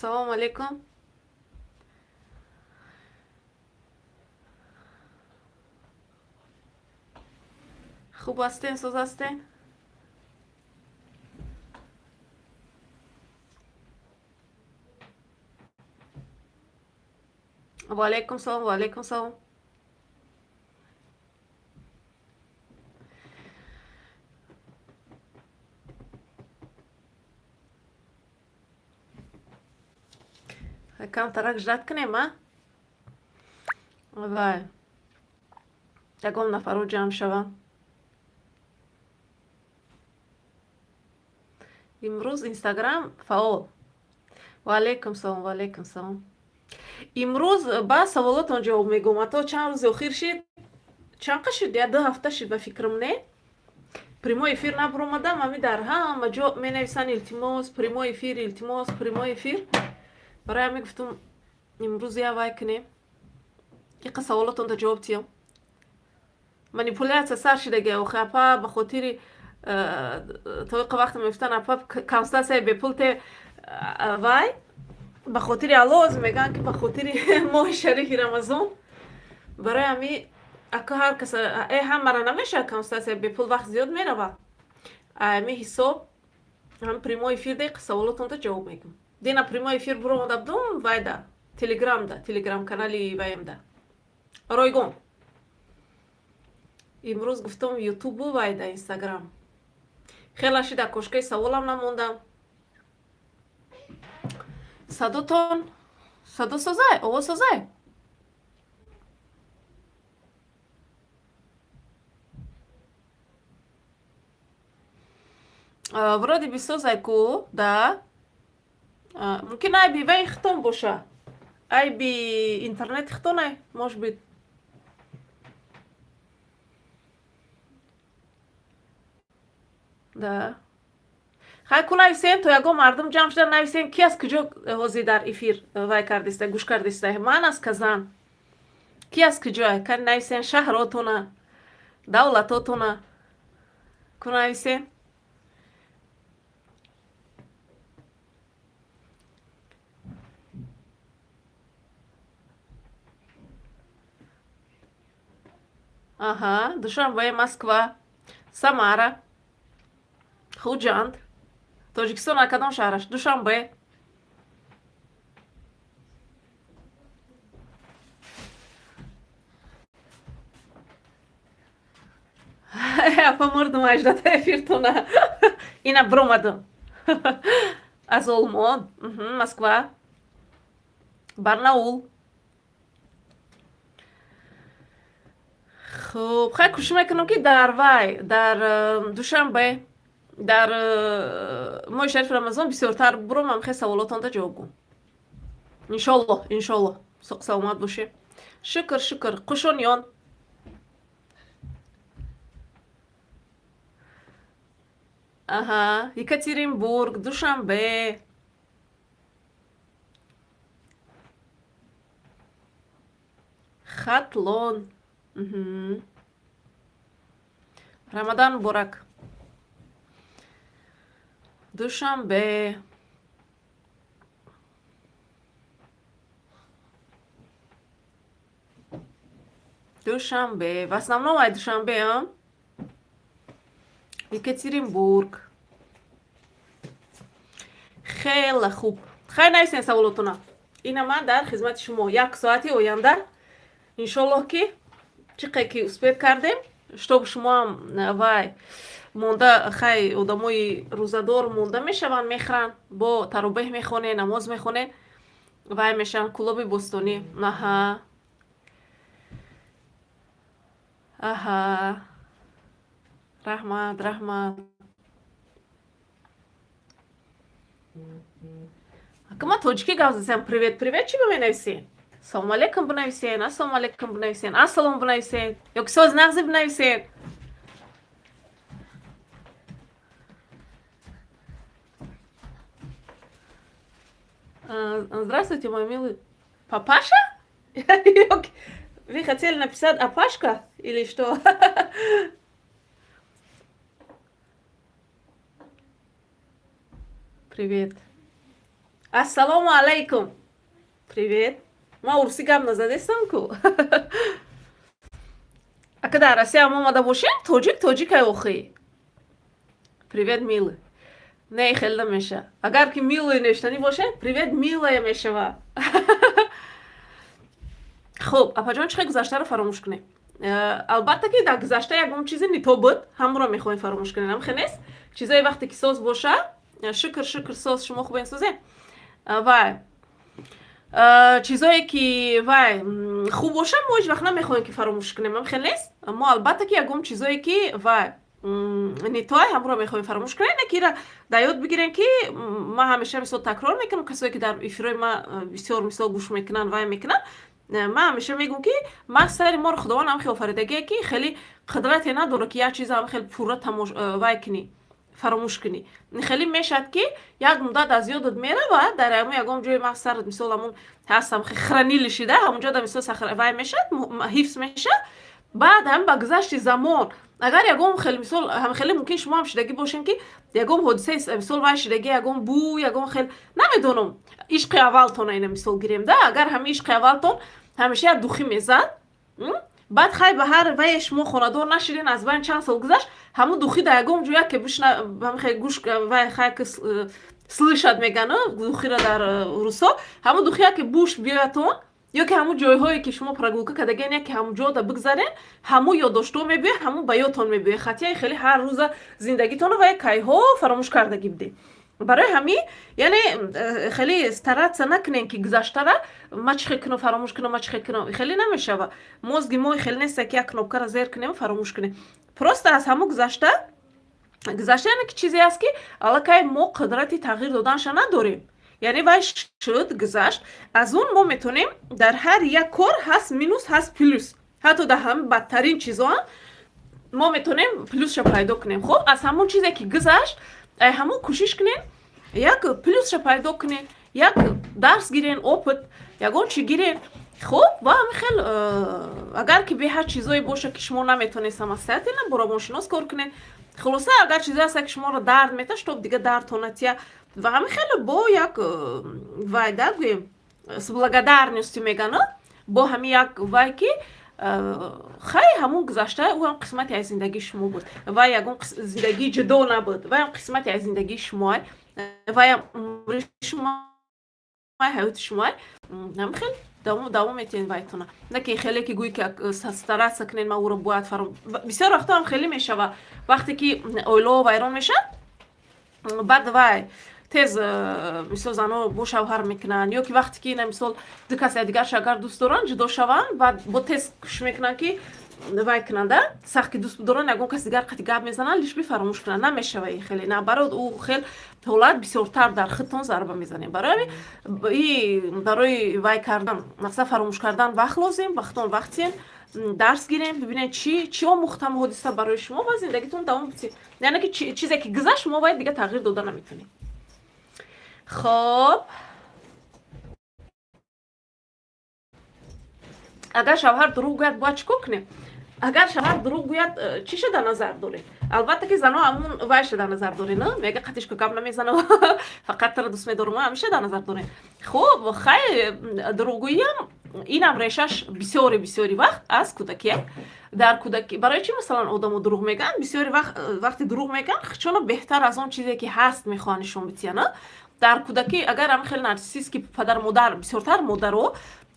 Салому алейкум. Хуб ҳастен, соз ҳастен? Ва алейкум салом, ва алейкум салом. Камтарак ждать кунем, а? Вай. Ягон нафаро ҷамъ шаванд. Имрӯз Инстаграм фаъол. Ва алейкум салом, ва алейкум салом. Имрӯз ба саволотон ҷавоб мегӯм. Ҳатто чанд рӯзи охир шид, чанд қа шуд? Я 2 ҳафта шид, ба фикрам, не? Прямой эфир набуромадам, ами дар ҳама ҷо менависанд: «Илтимос, прямой эфир, илтимос, прямой эфир». Барои ҳамин гуфтум, имрӯз я вай кунем. Иқа саволотонда ҷавоб тиём. Манипуляция сар шидаги, охи апа, ба хотири то иқа вақте мегуфтан: «Апа, консультатсияи бепул те». Вай ба хотири Алло мегӯянд, ки ба хотири моҳи шарифи Рамазон. Барои ҳами ака ҳар кас ҳамара намешавад консультатсияи бепул, вақт зиёд меравад. Ами ҳисоб ҳам прямой эфир деқа саволотонда ҷавоб мегӯм. Дина прямой эфир буромада будум, вайда, Телеграмда, Телеграм канали ваемда ройгон. Имрӯз гуфтум, Ютубу вайда, Инстаграм. Хела шида, кошкаи саволам намондам. Садотон, садо созай, овоз созай? Вроде бы созай ку, да. Мумкин айби вай хитон боша, айби интернети хитонай, может быть. Да, хай ку, нависем, то ягон мардум ҷамъ шуда. Нависем, ки аз куҷо ҳозир дар эфир вай кардиста, гӯш кардиста. Ман аз Казан. Ки аз куҷое, кани нависем шаҳротона, давлатотона, ку нависем. Аҳа, Душанбе, Москва, Самара, Хуҷанд. Тоҷикистон аз кадом шаҳраш? Душанбе. Апа, мурдум аждата эфиртона. Ина биромадум. Аз Олмон, Москва, Барнаул. Хуб, хай, кӯшиш мекунам, ки дар вай, дар Душанбе, дар моҳи шарифи Рамазон бисёртар буромам, хе саволотонда ҷавоб гӯм. Иншоллоҳ, иншоллоҳ, соқ саломат бошед. Шукр, шукр. Қушониён. Аҳа, Екатеринбург, Душанбе, Хатлон. Рамадан муборак. Душанбе. Душанбе. В основном ай Душанбе, а? Екатеринбург. Хеле хуб. Хай, нависен саволотона. Ина ман дар хизмати шумо як соати оянда, иншоллоҳ, ки чӣ қе ки успеть кардем, чтоб шумоам вай монда. Хай, одамои рӯзадор монда мешаванд, мехӯранд, бо таробеҳ мехоне, намоз мехоне, вай мешаванд. Кӯлоби бостонӣ. Аҳа, раҳмат, раҳмат. Ака, ман тоҷикӣ гап задам. Привет, привет чӣ бменависен? Салому алейкум бинависен, ассалому алейкум бинависен, ассалом бинависен ё ки сози нағзӣ бинависен. Здравствуйте, мой милый папаша? Вы хотели написать апашка или что? Привет. Ассалому алайкум, привет. Ман урусӣ гап назадестам ку. Ака, дар Россия ҳам омада бошем, тоҷик тоҷикай охи. Привет, милый. Не, хеле намеша. Агар ки милый нештанӣ бошем, привет, милая мешава. Хуб, апаҷон, чӣ хел гузаштаро фаромӯш кунем? Албатта ки дар гузашта ягон чизе не то буд, ҳамонро мехоҳем фаромӯш кунем, ҳамхе нест? Чизое вақте ки соз боша, шукр, шукр, соз. Шумо хубен, созем? Вай, чизое ки вай хуб боша, мо ҳеҷ вақт намехоҳем ки фаромӯш кунем, ҳамхе нест? Мо албатта ки ягон чизое ки вай не той, ҳамонро мехоҳем фаромӯш кунем. Не ки ира дар ёд бигирем, ки ман ҳамеша мисол такрор мекунам, касое ки дар эфирои ман бисёр мисол гӯш мекунанд, вай мекунанд, ман ҳамеша мегӯм, ки ман сари моро Худованд ҳам хел офаридагие, ки хеле қудрате надорад, ки як чиз ҳам хеле пурра вай кунӣ, фаромӯш кунӣ. Хеле мешавад, ки як муддат аз ёдат меравад, дар ҳамон ягон ҷои мағз сарат мисол ҳамон ҳастам хранилище да, ҳамонҷо да мисол вай мешавад, ҳифз мешавад. Баъд ҳам ба гузашти замон, агар ягон хеле мисол хеле мумкин шумо ҳам шудагӣ бошем, ки ягон ҳодисаи мисол вай шудагӣ, ягон бӯ, ягон хел, намедонам, ишқи аввалтона ина мисол гирем да, агар ҳамин ишқи аввалтон ҳамеша як духӣ мезад, баъд хай, ба ҳар вае шумо хонадор нашиден, аз байн чанд сол гузашт, ҳамун духӣ дар ягон ҷо яке бишна, гӯш вай хай ки слышат меган духиро дар русо, ҳамун духи яке буш биёятон ё ки ҳамун ҷойҳое ки шумо прогулка кардаген, яке ҳамун ҷода бигзарен, ҳамун ёддоштҳо мебиёяд, ҳамун ба ёдтон мебиёяд. Хатияи хеле ҳар рӯза зиндагитонро вай кайҳо фаромӯш кардагӣ будем. Барои ҳамин, яъне, хеле стараться накунем, ки гузаштара ма чӣ хел кунам, фаромӯш кунам, ма чӣ хел кунам. Хеле намешава. Мозги мо хеле неста, ки як кнопкаро зер кунем, фаромӯш кунем. Просто аз ҳамун гузашта, гузашта яъне ки чизе аст, ки аллакай мо қудрати тағйир доданша надорем. Яъне вай шуд, гузашт. Аз он мо метавонем, дар ҳар як кор ҳаст минус, ҳаст плюс, ҳатто дар ҳамин бадтарин чизоам мо метавонем плюсша пайдо кунем. Хуб, аз ҳамон чизе ки гузашт, ҳамон кӯшиш кунем, як плюсша пайдо кунем, як дарс гирен, опыт ягон чӣ гирен. Хуб, ва ҳамин хел, агар ки беҳад чизое боша, ки шумо наметавонед самостоятельно, бо равоншинос кор кунед. Хулоса, агар чизое ҳаста, ки шуморо дард метавад, чтоб дига дардтон натия, ва ҳамин хеле бо як вай да гӯем, с благодарностью меган, бо ҳамин як вай, ки хай, ҳамун гузашта, ӯ ҳам қисмате аз зиндагии шумо буд, вай ягон зиндагии ҷудо набуд, вайам қисмате аз зиндагии шумоай, вайам умри шумо, ҳаёти шумоай. Ҳамин хел давом метиҳен вайтона. На ки хеле ки гӯй ки стараться кунед, ман ӯро бояд фаро. Бисёр вақтҳо ҳам хеле мешава, вақте ки оилаҳо вайрон мешавад, баъд вай тез мисол занҳо бо шавҳар мекунанд, ё ки вақте ки на мисол ду кас якдигарша агар дӯст доранд, ҷудо шаванд, баъд бо тез кӯшиш мекунанд, ки вай кунанда, сахт ки дӯст доранд, ягон кас дигар қати гап мезананд, лишь бы фаромӯш кунанд. Намешава ин хеле, наоборот, ӯ хел ҳолат бисёртар дар худтон зарба мезанем. Барои ҳамин и барои вай кардан, мақсад фаромӯш кардан, вақт лозим. Ба худтон вақт тиҳем, дарс гирем, бибинем, чӣ чӣ омӯхтам ҳодиса барои шумо, ва зиндагитон давом битед. Яъне ки чизе ки гузашт, мо бояд дига тағйир дода наметавонем. Хоб, агар шавҳар дурӯғ гӯяд, бояд чӣ кор кунем? Агар шавҳар дурӯғ гӯяд, чӣ ша дар назар доред? Албатта ки занҳо ҳамун вайша дар назар доред, мега қатишко гап намезанам, фақат тара дӯст медорам, ҳамеша дар назар доред. Хуб, хай, дурӯғгӯиам инам решаш бисёри бисёри вақт аз кӯдакия. Дар кӯдакӣ барои чӣ, масалан, одамо дурӯғ мегӯянд? Бисёри вақт, вақте дурӯғ мегӯянд, чуно беҳтар аз он чизе ки ҳаст мехоҳанд нишон бидиҳанд. Дар кӯдакӣ агар ҳам хеле нарциссический падару модар, бисёртар модаро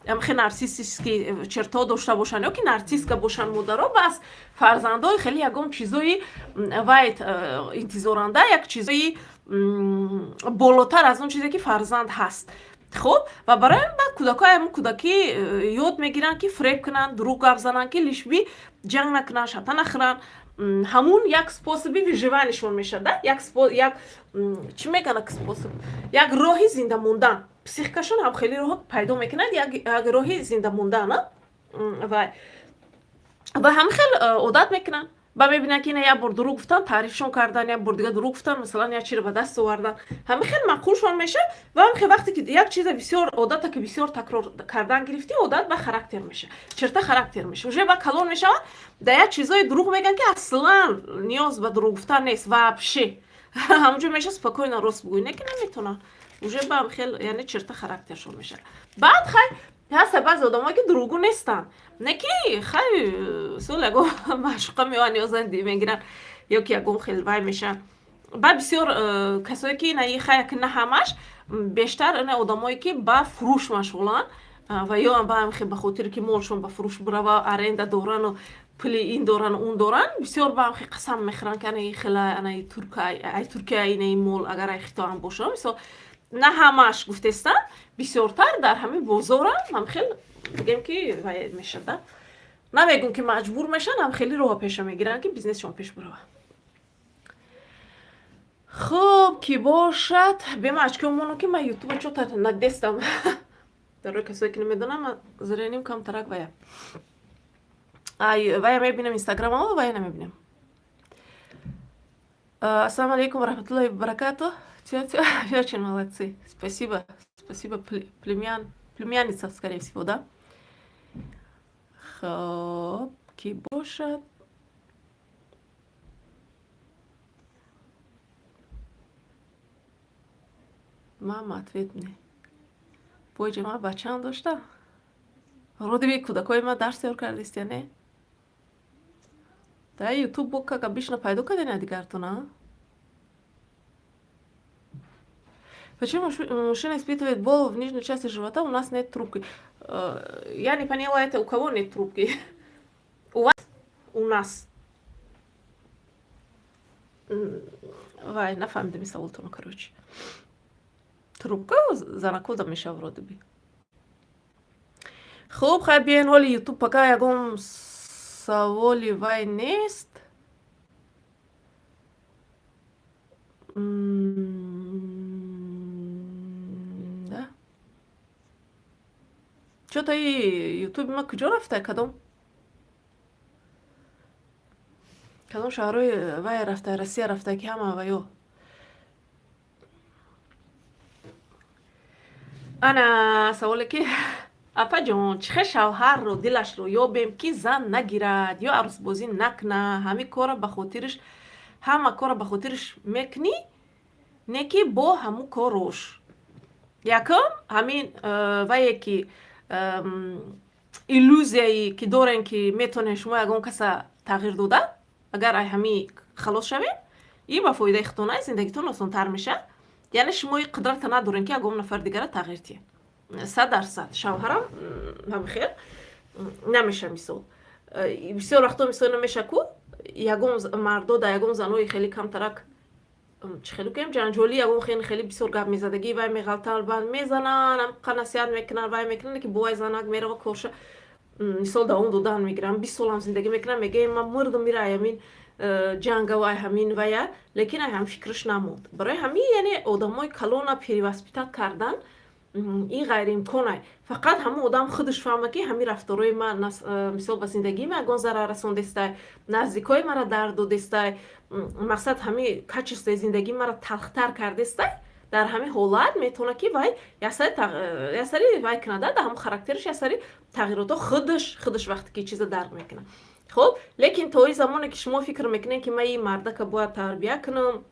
ҳам хеле нарциссический чертҳо дошта бошанд ё ки нарциссика бошанд модаро, бас фарзандои хеле ягон чизои вай интизоранда, як чизои болотар аз он чизе ки фарзанд ҳаст. Хуб, ва барои ҳамин баъд кӯдакҳо ҳамун кӯдакӣ ёд мегиранд, ки фиреб кунанд, дурӯғ гап зананд, ки лишь бы ҷанг накунанд, шата нахӯранд. Ҳамун як способи выживанияшон мешавад да, як чӣ мегӯянд, способ, як роҳи зинда мондан. Психикашон ҳам хеле роҳ пайдо мекунад, як роҳи зинда мондан. Ва ҳамин хел одат мекунанд, ба мебинанд, ки ина як бор дурӯғ гуфтан, таърифшон кардан, як бор дига дурӯғ гуфтан, масалан, як чиро ба даст овардан, ҳамин хел маъқулшон мешавад. Ва ҳамин хел вақте ки як чиза бисёр, одата ки бисёр такрор кардан гирифтӣ, одат ба характер мешавад, черта характер мешавад. Уже ба калон мешавад, дар як чизое дурӯғ мегӯянд, ки аслан ниёз ба дурӯғ гуфтан нест вообще. Ҳамонҷо мешавад спокойно рост бигӯӣ, не ки наметавонанд. Уже ба хел, яъне черта характершон мешавад. Баъд хай, ҳаста баъзе одамое, ки дурӯғгӯ нестанд, не ки хай, сол ягон маъшуқа меоянд ё зан мегиранд, ё ки ягон хел вай мешаванд. Баъд бисёр касое ки на, хай, на ҳамаш, бештар ина одамое, ки ба фурӯш машғуланд ва ё ба ба хотире ки молшон ба фурӯш бирава, аренда дорану пули ин дорану он доранд, бисёр ба ҳам қасам мехӯранд, ки ана хела, ана турка, ай Туркия ина мол, агар ай Хитоам боша. Мисол, на ҳамаш гуфтестам, бисёртар дар ҳамин бозорам ҳам хел бигем, ки вай мешада, намегум, ки маҷбур мешаванд, ҳам хеле роҳа пеша мегиранд, ки бизнесшон пеш бирава. Хуб, ки бошад, бема очки омону, ки ман Ютуба чота надестам. Дарои касое, ки намедонам, ман зрением камтарак вая, ай вая мебинам, Инстаграмао вая намебинам. Ассалому алейкум варахматуллоҳи вабаракату. Вы очень молодцы, спасибо, спасибо. Племянница, скорее всего, да. Хоб, ки бошад. Мама, ответ мне. Бойҷа, ман бачаам дошта, вроде би кӯдакои ман дарс тайёр кардистия, не? Дар Ютуб бо, как обычно, пайдо кардем дигартона. Почему мужчина испытывает боль в нижней части живота? У нас нет трубки. Я не поняла это, у кого нет трубки? У вас? У нас. Вай, нафаҳмидем саволтоно, короче. Трубка занакода меша вроде бы. Хуб, хай, биёен ҳоли Ютуб, пока ягон саволи вай нест. Да. Чё-то и Ютуби ма куҷо рафта? Кадом шаҳрҳои вай рафта, Россия рафта, ки ҳама ваё. Ана саволе, ки апаҷон, чӣ хел шавҳарро дилашро ёбем, ки зан нагирад ё арӯсбозӣ накунад? Ҳамин корро ба хотириш, ҳама корро ба хотириш мекунӣ, не ки бо ҳамун корош. Якум, ҳамин вае ки иллюзияе ки дорем, ки метавонем шумо ягон каса тағйир дода, агар ай ҳамин халос шавем, ин ба фоидаи худтон аст, зиндагитон осонтар мешавад. Яъне шумо ин қудрата надорем, ки ягон нафари дигара тағйир диҳед. 100% шавҳарам ҳамихел намеша. Мисол, бисёр вақто, мисол, намеша ку ягон мардо да ягон занои хеле камтарак, чӣ хеле кӯем, ҷанҷолӣ, ягон хеле хеле бисёр гап мезадагӣ, вай меғалтан, баъд мезананд, ҳамқа насиҳат мекунанд, вай мекунанд, ки бо вай занак мерава, корша, мисол, давом додан мегирам, 20 солам зиндагӣ мекунам, мегӯям, ман мурдам, мира ай ҳамин ҷангаву ай ҳамин вая, лекин ай ҳам фикраш намонд. Барои ҳамин, яъне одамои калона перевоспитать кардан ин ғайриимкон. Фақат ҳамон одам худаш фаҳма, ки ҳамин рафторои ман, мисол, ба зиндагии ман ягон зарар расондестай, наздикои мара дард додестай, мақсад, ҳамин качествои зиндагии мара талхтар кардестай. Дар ҳамин ҳолат метавонад, ки вай як сари вай кунада, дар ҳамон характераш як сари тағйиротҳо худаш вақте ки чиза дарк мекунад. Хуб, лекин то ин замоне, ки шумо фикр мекунед, ки ман ин мардака бояд тарбия кунам,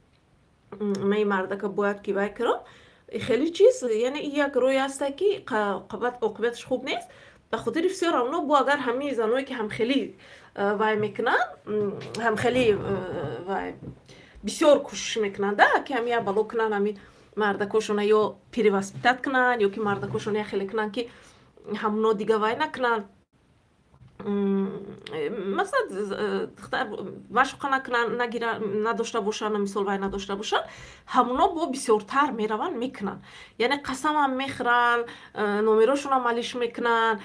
ман ин мардака бояд ки вай кунам, хеле чиз, яъне ин як роҳе ҳаста, ки оқибаташ хуб нест. Ба хотири всё равно бо агар ҳамин заное, ки ҳамхелӣ вай мекунанд, ҳамхелӣ вай бисёр кӯшиш мекунанд, ки ҳамин як бало кунанд, ҳамин мардакошона ё перевоспитать кунанд, ё ки мардакошона як хеле кунанд, ки ҳамуно дига вай накунанд, мақсад, духтар машуқа накунанд, нагира, надошта бошанд, мисол, вай надошта бошанд, ҳамуно бо бисёртар мераванд, мекунанд, яъне қасамам мехӯранд, номерошонам алиш мекунанд.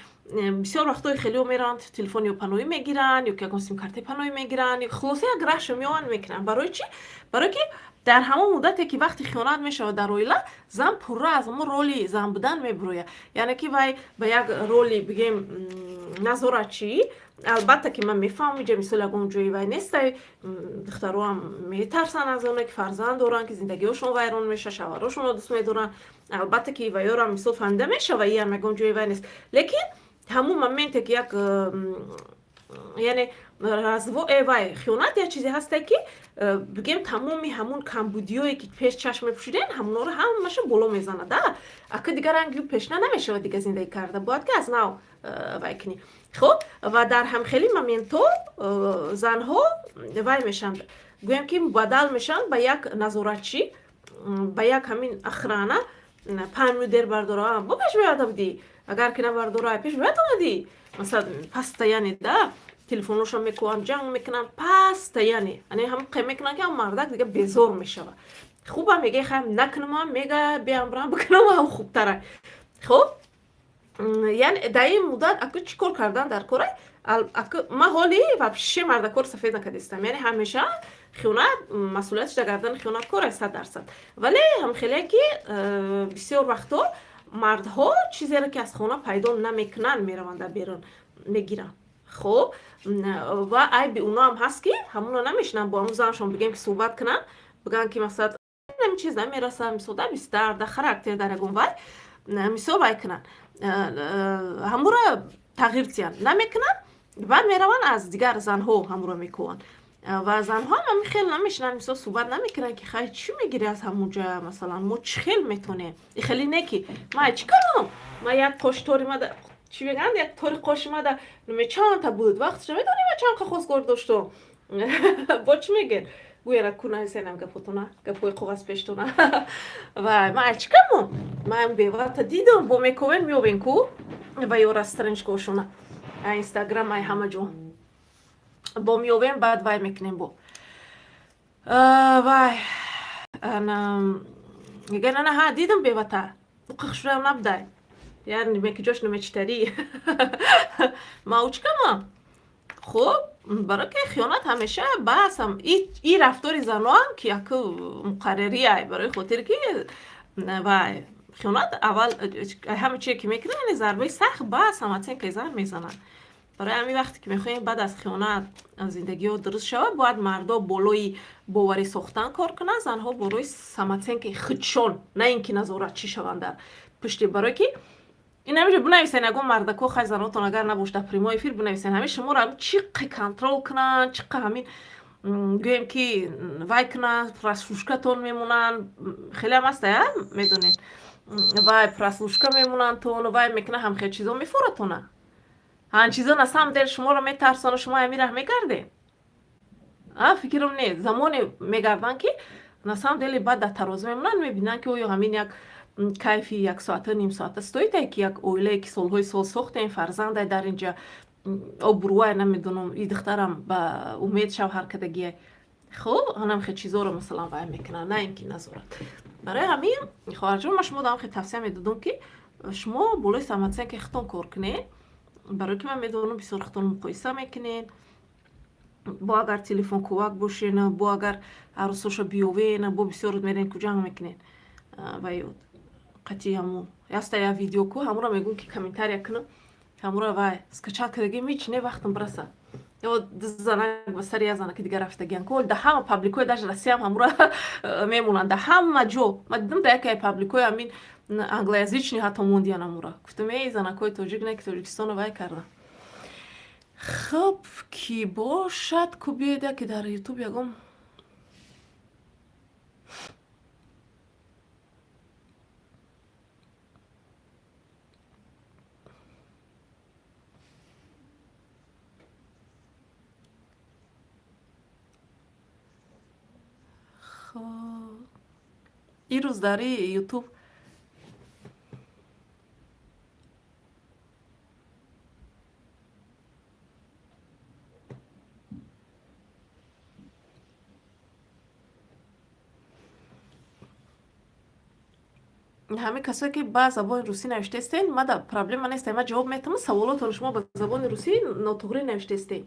Бисёр вақтҳои хелиҳо мераванд, телефон ё паноҳӣ мегиранд, ё ки ягон симкартаи паноҳӣ мегиранд, хулоса, як раҳшо меоянд, мекунанд. Барои чӣ? Барое ки дар ҳамон муддате, ки вақти хиёнат мешавад дар оила, зан пурра аз ҳамон роли зан будан мебурояд, яъне ки вай ба як роли, бигем, назоратчӣ. Албатта, ки ман мефаҳмам, иҷа, мисол, ягон ҷои вай нестай, духтароам метарсанд аз оне, ки фарзанд доранд, ки зиндагиҳошон вайрон мешавад, шавҳарошонро дӯст медоранд. Албатта, ки ваёрам, мисол, фаҳмида мешава, иам ягон ҷои вай нест, лекин ҳамон моменте, ки як, яъне Развод вай хиёнат як чизе ҳасте, ки бигем, тамоми ҳамун камбудиёе, ки пеш чашм мепӯшиден, ҳамонҳоро ҳамаша боло мезанад. Да, ака, дигар ранги пешна намешавад, дига зиндагӣ карда бояд, ки аз нав вай кунӣ. Хуб, ва дар ҳамхели моментҳо занҳо вай мешаванд, гӯям ки мубаддал мешаванд ба як назоратчӣ, ба як ҳамин охрана. 5 минут дер бардора, бо пеш меояда будӣ, агар ки набардора, пеш бояд омадӣ, масалан, постоянно да телефоношо мекунанд, ҷанг мекунанд постоянно, ане ҳам қе мекунанд, ки ҳам мардак дига безор мешавад. Хубам мега, хаем накунам, мега, биям бирам бикунам, ҳам хубтара. Хуб, яъне дар ин муддат аку чӣ кор кардан дар кора? Ма ҳоли вообще мардакор сафед накардистам, яъне ҳамеша хиёнат масъулиятш дар гардани хиёнаткор аст, 100%. Вале ҳамхеле ки бисёр вақтҳо мардҳо чизеро, ки аз хона пайдо намекунанд, мераванд дар берун мегиранд. Хуб, ва айби уноам ҳаст, ки ҳамуно намешинанд бо ҳамун занашон, бигем, ки суҳбат кунанд, бигӯянд, ки масалан, ҳамин чиз намерасад, мисол, дар бистар, дар характер, дар ягон вай, мисол, вай кунанд, ҳамуро тағйир диҳанд. Намекунанд, баъд мераванд, аз дигар занҳо ҳамуро мекӯванд. Ва занҳо ҳам ҳамин хел намешинанд, мисол, суҳбат намекунанд, ки хай, чӣ мегирӣ аз ҳамунҷа, масалан, мо чӣ хел метонем. И хеле не, ки ма чӣ кардам, ма як қоштори мада, чӣ мегӯянд, як тори қоши мада чандта буд, вақтша медонӣ, ма чанд қа хостгор доштум, бо чӣ мегӯед, гӯяра ку нависенам гапотона, гапҳои коғаз пештона. Ва ма чӣ кардам, ма бевата дидам, бо мековен, меёбен ку ва ёра страничкаошона, Инстаграм, ай ҳама ҷо бо меёбем, баъд вай мекунем, бо вай мегӯян, ана ҳа, дидам, бевата уқахшурам набудай, яъне мекиҷош намечитарӣ, ма учкамам. Хуб, барои ки хиёнат ҳамеша баъсам и рафтори заноам, ки яку муқаррария, барои хотире ки вай хиёнат аввал ҳама чизе ки мекунад, яъне зарбаи сахт ба самооценкаи зан мезанад. Барои ҳамин вақте ки мехоҳем баъд аз хиёнат зиндагиҳо дуруст шавад, бояд мардо болои боварӣ сохтан кор кунанд, занҳо болои самооценкаи худшон, на ин ки назоратчӣ шаванд дар пушти. Барое ки ин ҳамиҷо бинависен, ягон мардако, хай, занотон агар набошад, дар прямой эфир бинависен, ҳамин шуморо чӣ қи контроль кунанд, чӣ қа ҳамин, гӯем ки, вай кунанд, прослушкатон мемонанд. Хелеам аста, медонед, вай прослушка мемонанд тон, вай мекунад, ҳамхел чизо мефоратона, ҳан чизо на самом деле шуморо метарсону шумо ҳамин раҳ мегардед. А фикром не, замоне мегарданд, ки на самом деле баъд дар тарозу мемонанд, мебинанд, ки оё ҳамин як кайфи як соата, ним соата стоит, ки як оилае, ки солҳои сол сохтем, фарзандай дар инҷа, обрӯвай, намедонам, и духтарам ба умед шавҳар кардагия. Хуб, ҳанам хел чизоро, масалан, вай мекунанд, на ин ки назорат. Барои ҳамин, хоҳарҷон, ман шумо дам хел тавсия медодам, ки шумо болои самооценкаи худтон кор кунед, барое ки ман медонам, бисёр худтон муқоиса мекунед. Бо агар телефон кӯвак бошен, бо агар арӯсоша биёвен, бо бисёр мерен, ку ҷанг мекунед ва ёд қатъи ҳамун яста я видео ку, ҳамуро мегӯм, ки комментария кунам, ҳамуро вай скачать кардаги мечине, вақтам бираса. Ё занак ба сари як занаки дигар рафтагиян ку, да ҳама пабликҳои, даже Россиям ҳамуро мемонанд, да ҳама ҷо. Ма дидам, да яке пабликҳои ҳамин англоязычный ҳатто мондиян ҳамура. Гуфтам, эй, занакҳои тоҷик не, ки Тоҷикистоно вай кардам. Хуб, ки бошад, ку биёед, ки дар Ютуб ягон хоб ирӯз дар Ютуб. Ҳамин касое, ки ба забони русӣ навиштаистен, мада проблема нест, ма ҷавоб метавам саволотонро. Шумо ба забони русӣ нотуғрӣ навиштаистен,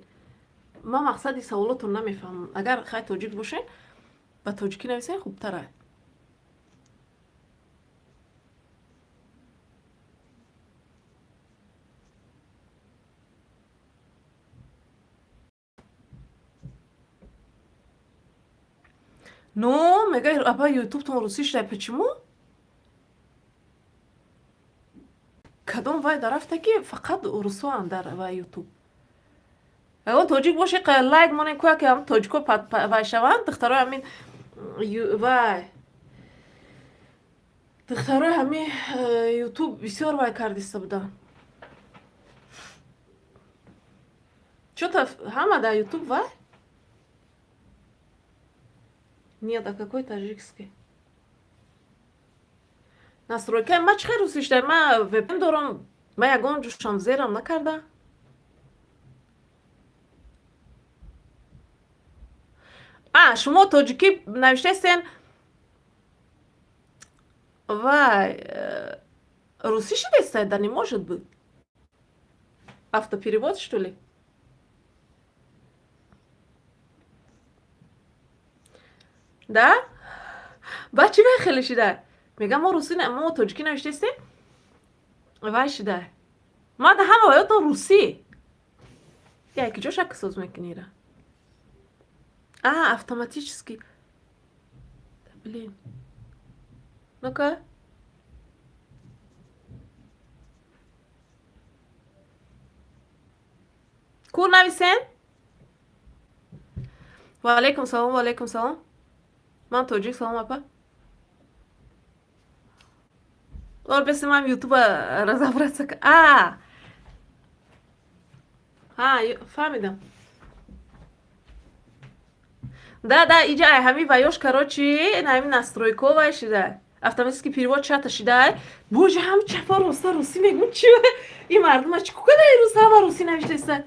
ман мақсади саволотон намефаҳмам. Агар хай тоҷик бошен, ба тоҷикӣ нависен, хубтара. Ну мега, аба, Ютубтон русӣ шуда, почему? Кадом вай дарафта, ки фақат русоанд дар вай Ютуб? Ягон тоҷик боше, лайк монен, кӯя ки ҳам тоҷико вай шаванд, духтарои ҳамин вай, духтарои ҳамин ютуб бисёр вай кардиста буданд. Чё-то ҳама дар ютуб вай. Нет, а какой таджикский? Настройка ма чӣ хел русӣ шуда? Ма VPN дорам, ма ягон ҷушам зерам накарда. А, шумо тоҷикӣ навиштаистен, вай, русӣ шудеста? Да не может быть. Автоперевод, что ли? Да? Баъд чӣ вай хеле шида? Мегам, мо русӣ, мо тоҷикӣ навиштаистем, вай шида. Ма да ҳама ваётон русӣ. Яки ҷо шак соз мекунира? А, автоматически. Да, блин. Ну-ка. Ку нависен? Ва алейкум салом, ва алейкум салом. Ман тоҷик, салом, апа. Ор беси ман ютуба разобраться. А! Ҳа, фаҳмидам. Да, да, иҷа ай ҳами ваёш, короче, ҳами настройко вай шида. Автоматический перевод чата шида. Боже, ҳами чапа роста русӣ мегӯм, чи ин мардума чӣ кукада ирӯз ҳама русӣ навиштаиста?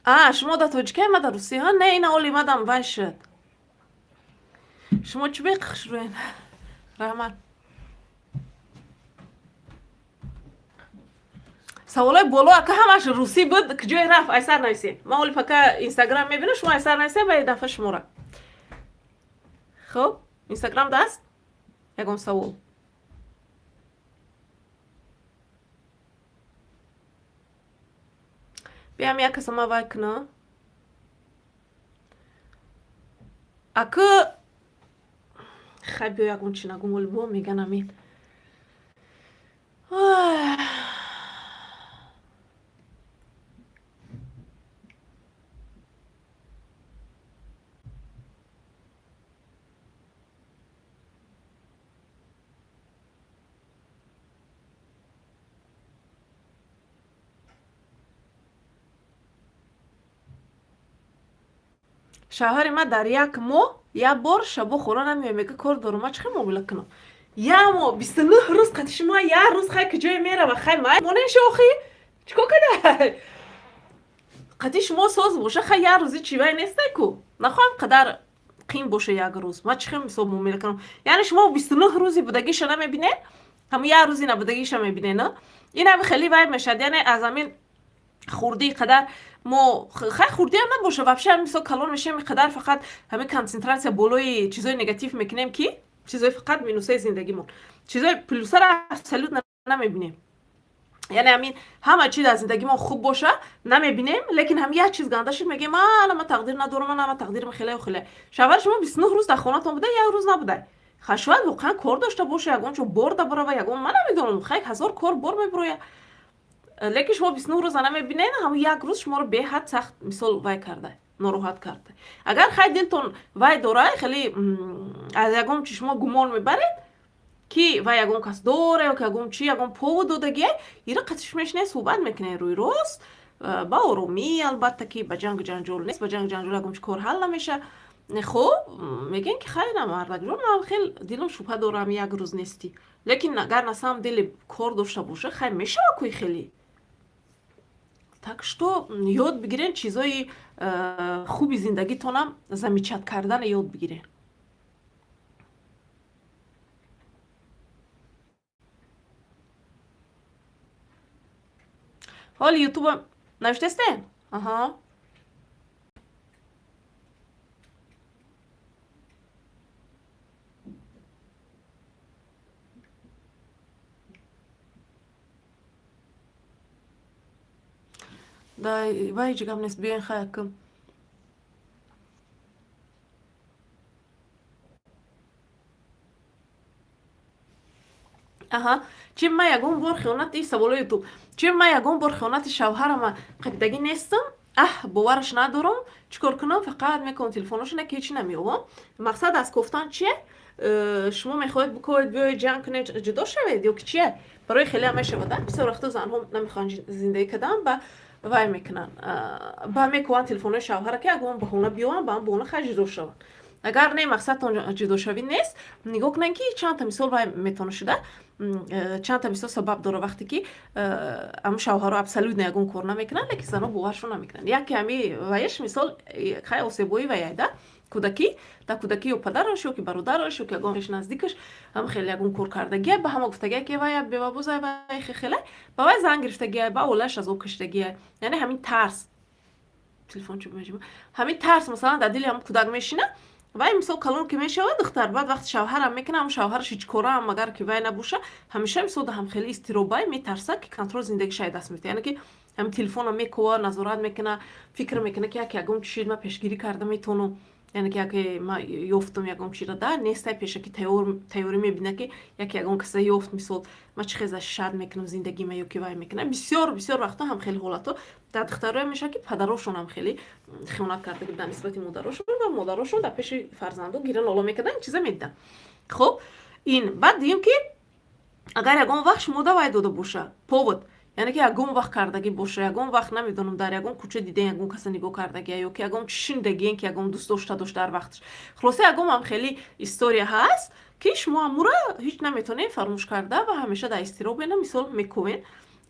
А, шумо да тоҷикия, ма да русӣ? Ҳа, не, ина оли мадам вай шуд. Шумо чӣ бехушрӯен? Раҳмат. Саволои боло ака ҳамаш русӣ буд, куҷое рафт? Айсар нависем. Ман оли пока инстаграм мебинам, шумо айсар нависем, ба дафъа шумора. Хуб, инстаграм даст? Ягон савол. Биям як каса ма вай кунам. Акы хай биё, ягон чи нагум, оли бо меган амин. Шавҳари ман дар як моҳ як бор шабо хона намеояд, мега кор дорам. Ман чӣ хел муомила кунам? Як моҳ 29 рӯз қати шумо, як рӯз хай куҷое мерава? Хай май монен шохӣ чӣ кор кадай? Қати шумо соз боша, хай як рӯзи чӣ вай нестай ку, нахоҳам қадар қин боша як рӯз. Ман чӣ хел мисол муомила кунам? Яъне шумо 29 рӯзи будагиша намебинед, ҳамн як рӯзи набудагиша мебинед, на? Ин ҳами хеле вай мешавад, яъне аз ҳамин хурдии қадар мо, хай хурдиам набоша, вообще ҳамин мисол калон мешавем, қадар фақат ҳамин консентратсия болои чизои негатив мекунем, ки чизои фақат минусаи зиндагимон, чизои плюсара абсолютно намебинем. Яъне ҳамин ҳама чиз аз зиндагимон хуб боша намебинем, лекин ҳам як чиз ганда шуд, мегӯем, ана ман тақдир надорам, ана ман тақдирам хелею хеле. Шавҳари шумо 29 рӯз дар хонатон буда, як рӯз набуда. Хай шояд воқеан кор дошта боша, ягон ҷо бор да барава, ягон ман намедонам, хай ҳазор кор бор мебуроя, лекин шумо 29 рӯза намебинед, ҳамн як рӯз шуморо беҳад сахт мисол вай карда, нороҳат карда. Агар хай дилтон вай дора, хеле аз ягон чи шумо гумон мебаред, ки вай ягон кас дора ё ки ягон чи, ягон повод додагия, ира қатиш мешинед, суҳбат мекунед рӯи рост, ба оромӣ, албатта, ки ба ҷангу ҷанҷол нест, ба ҷангу ҷанҷол ягон чи кор ҳал намеша. Хуб, мегӯем, ки хайра, мардакҷон, ман хел дилам шубҳа дорам, як рӯз нестӣ, лекин агар на самом деле кор дошта боша, хай мешава кӯи хеле. Так что ёд бигирен чизои хуби зиндагитонам замечать кардана ёд бигирен. Ҳоли ютуба навиштастен? Аҳа. Да, вай ҳеҷ гап нест, биёен хай акм. Аҳа, Чи ман ягон бор хиёнати, саволои Ютуб, чи ман ягон бор хиёнати шавҳарама қабидагӣ нестам, аҳ, бовараш надорам, чӣ кор кунам? Фақат мекунам телефоношона, ки ҳечи намеёбам. Мақсад аз кофтан чие? Шумо мехоҳед бикоед, биёед, ҷанг кунед, ҷудо шавед ё ки чие? Барои хеле ҳам мешавад. Бисёр вақто занҳо намехоҳанд зиндагӣ кардан, ба вай мекунанд, ба мекӯванд телефонҳои шавҳара, ки ягон баҳона биёванд, ба ҳам баҳона хай ҷудо шаванд. Агар не, мақсадтон ҷудошавӣ нест, нигоҳ кунед, ки чандта мисол вай метавона шуда, чандта мисол сабаб дора, вақте ки ҳамн шавҳаро абсолютно ягон кор намекунанд, лекин занҳо боваршон намекунанд. Яке ҳами ваяш, мисол, хай, осебои ваяйда кӯдакӣ, дар кӯдакӣ ё падараш, ё ки бародараш, ё ки ягон хеш наздикаш ҳам хеле ягон кор кардагия, ба ҳама гуфтагия, ки вая бевабозай, вай хеле ба вай зан гирифтагия, ба оилааш азоб кашидагия. Яъне ҳамин тарс, телефон чӯ, ҳамин тарс, масалан, дар дили ҳамн кӯдак мешина. Вай, мисол, калон ки мешавад духтар, баъд вақти шавҳарам мекунад, ҳамн шавҳараш ҳеҷкораам агар ки вай набоша, ҳамеша, мисол, дар ҳамхели изтиробай, метарсад, ки контрол зиндагиша даст метиҳад. Яъне ки ҳамин телефонро мекова, назорат мекунад, фикр мекунад, ки яке ягон чиз ман пешгирӣ карда метавонам, яъне ки яке ма ёфтам ягон чизро да нестай, пешакӣ тайёрӣ мебинад, ки яке ягон каса ёфт, мисол, ман чӣ хеза шад мекунам зиндагима ё ки вай мекунам. Бисёр, бисёр вақтҳо ҳам хеле ҳолатҳо дар духтарое мешавад, ки падарошон ҳам хеле хиёнат карда буданд нисбати модарошон ва модарошон дар пеши фарзандо гира нола мекарданд, ин чиза медиданд. Хуб, ин баъд дуюм, ки агар ягон вақт шумо да вай дода боша повод, яъне ки ягон вақт кардагӣ боша, ягон вақт, намедонам, дар ягон кӯча диден, ягон каса нигоҳ кардагия, ё ки ягон чи шунидагиен, ки ягон дӯст дошта дошт дар вақташ. Хулоса, ягон ҳам хеле история ҳаст, ки шумо амура ҳеҷ наметавонед фаромӯш карда ва ҳамеша дар изтиробена, мисол, мекӯвен.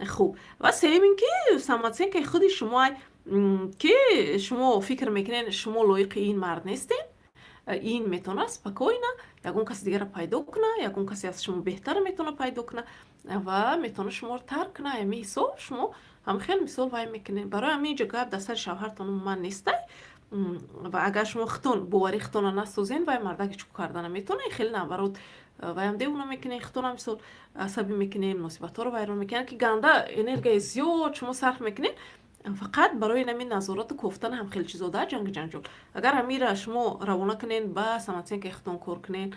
Хуб, ва сеюм ин ки самооценкаи худи шумо, ки шумо фикр мекунед, шумо лоиқи ин мард нестед, ин метавонад спокойно ягон каси дигарро пайдо куна, ягон касе аз шумо беҳтар метавона пайдо куна ва метавона шуморо тарк куна. Ҳамин ҳисоб шумо ҳам хел, мисол, вай мекунед. Барои ҳамин инҷо гап дар сари шавҳартон умуман нестай. Ва агар шумо худтон боварӣ худтонро насозен, вай мардак ҳеҷ кор карда наметавона. Хеле наоборот, ваям девона мекунед, худтонам, мисол, асабӣ мекунед, муносибатҳоро вайрон мекунед, ки ганда энергияи зиёд шумо сарф мекунед фақат барои нами назорату кофтан ҳам хеле чизо дар ҷангу ҷанҷол. Агар ҳамира шумо равона кунед, ба самооценкаи худтон кор кунед,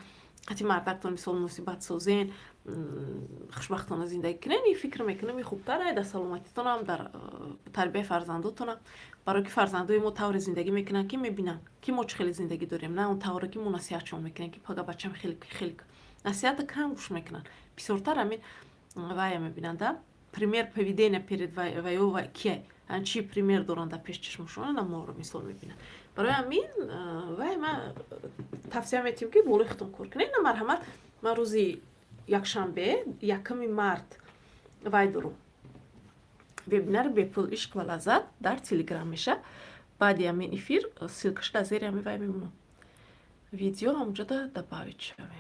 қати мардактон, мисол, муносибат созен, хушбахтона зиндагӣ кунед, и фикр мекунам, и хубтар дар саломатитонам, дар тарбияи фарзандотонам. Барое ки фарзандои мо тавре зиндагӣ мекунанд, ки мебинанд, ки мо чӣ хеле зиндагӣ дорем, на он тавре ки мо насиҳатшон мекунем, ки пага бачам хеле хеле насиҳата кам гӯш мекунанд, бисёртар ҳамин вая мебинанд, да, пример поведения перед ваё кия, чӣ пример доранд дар пеш чашмошон, на моро, мисол, мебинанд. Барои ҳамин вай ман тавсия метиҳам, ки болои худтон кор кунед. На, марҳамат, ман рӯзи якшанбе, 1 март, вай дорум, вебинари бепул «Ишқ ва лаззат» дар Телеграм меша. Баъди ҳамин эфир ссылкаш дар зери ҳамин вай мемонам, видео ҳамҷода добавить шавед.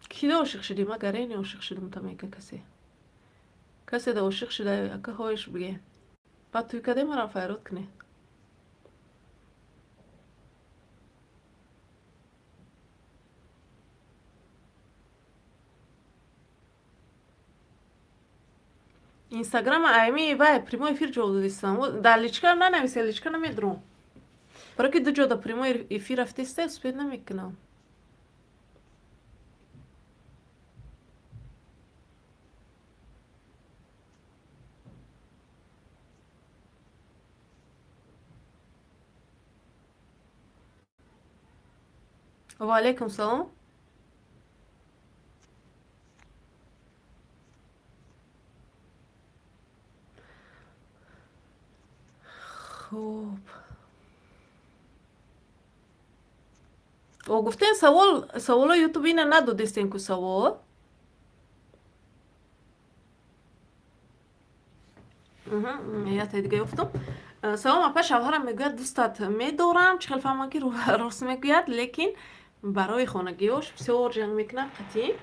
Кида ошиқ шудӣ? Ма гарени ошиқ шудам, та мега касе. Касе да ошиқ шуда, ака, ҳоиш биге. Баъд туй каде марам файрод кунӣ. Инстаграма айми вай прямой эфир ҷавоб додистам. Дар личка нанависе, личка намедурам. Барои ки ду ҷода прямой эфир рафтиста, успеть намекунам. Ва алейкум салом. Хуб. О, гуфтем савол, саволо Ютуб ина надодистем ку савол. Ята дига ёфтам. Салом, апа, шавҳарам мегӯяд, дӯстат медорам. Чӣ хел фаҳмам, ки рост мегӯяд, лекин барои хонагиёш бисёр ҷанг мекунам қатъӣ.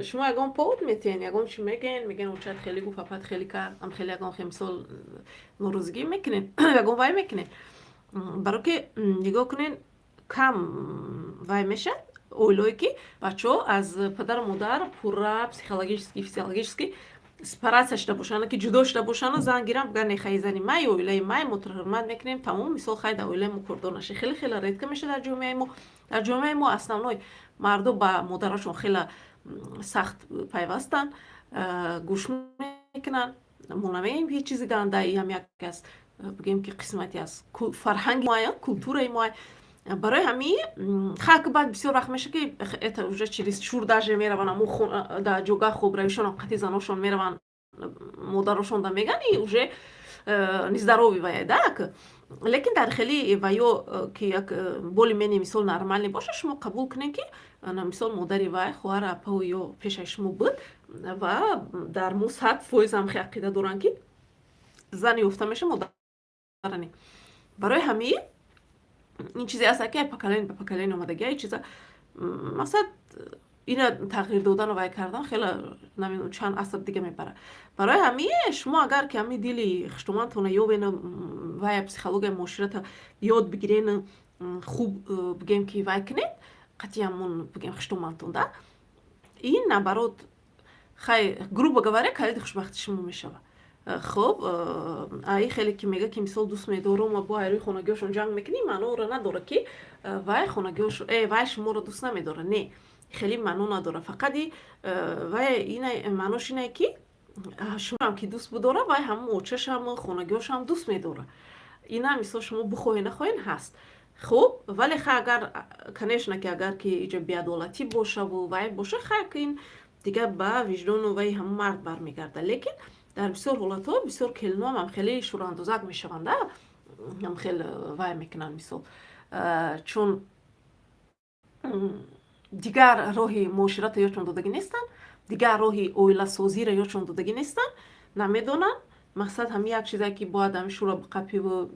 Шумо ягон повод метиҳен, ягон чи мегӯен, мегӯен, очат хеле гуфт, апат хеле кард, ам хеле ягон хе, мисол, норозигӣ мекунед, ягон вай мекунед. Баро ки нигоҳ кунед, кам вай мешавад оилое, ки бачаҳо аз падару модар пурра психологически, физиологически Сепарация шуда бошанд, ки ҷудо шуда бошану зан гирам, бигӯянд: «Не, хай, зани май, оилаи май, мо туро ҳурмат мекунем, тамом». Мисол, хай, дар оилаи мо кордор наша. Хеле хеле редко мешавад дар ҷомеаи мо. Дар ҷомеаи мо основной мардо ба модарашон хеле сахт пайвастанд, гӯш мекунанд. Мо намегӯем ҳеҷ чизи ганда, ҳам як аз, бигӯем, ки қисмате аз фарҳанги моя, культураи мо. Барои ҳамин хак баъд бисёр вақт мешавад, ки это уже чересчур даже мераванд, аму дар ҷогаҳ хобравишон қати заношон мераванд, модарошон да меган, и уже нездоровый вая дак. Лекин дар хеле ваё, ки як более-менее, мисол, нормальный боша, шумо қабул кунед, ки мисол, модари вай, хоҳар, апау ё пешаи шумо буд. Ва дар мо 100% ҳам хе ақида доранд, ки зан ёфта меша, модарани. Барои ҳамин ин чизе аст, ки поколение ба поколение омадагия. Чиза, мақсад, ина тағйир додану вай кардан хеле, намедонам, чанд аср дига мебарад. Барои ҳамин шумо агар ки ҳамин дили хуштомантона ёбену вай психологияи муоширата ёд бигирену хуб, бигем, ки вай кунед қатъи ҳамон, бигем, хуштомантон да, ин наоборот, хай, грубо говоря, калиди хушбахти шумо мешавад. Хуб, аи хеле ки мега, ки мисол, дӯст медорум, ва бо айрӯи хонагиҳошон ҷанг мекунӣ, маъноро надорад, ки вай хонагиҳош вай шуморо дӯст намедорад. Не, хеле маъно надорад. Фақат вай ина маънош инае, ки шумоам ки дӯст бидорад, вай ҳамон очашам, хонагиҳошам дӯст медорад. Ина, мисол, шумо бихоҳед, нахоҳед, ҳаст. Хуб, вале хай, агар, конечно, ки агар ки иҷа беадолатӣ бошаву вай боша, хай, ки ин дигар ба виҷдону вай ҳамон мард бармегардад. Лекин дар бисёр ҳолатҳо бисёр келиноам ҳам хеле шӯрандозак мешаванд, ҳам хеле вай мекунанд, мисол, чун дигар роҳи муоширата ёдшон додагӣ нестанд, дигар роҳи оиласозиро ёдшон додагӣ нестанд, намедонанд. Мақсад, ҳами як чизе, ки бояд ҳами шӯра биқапиву,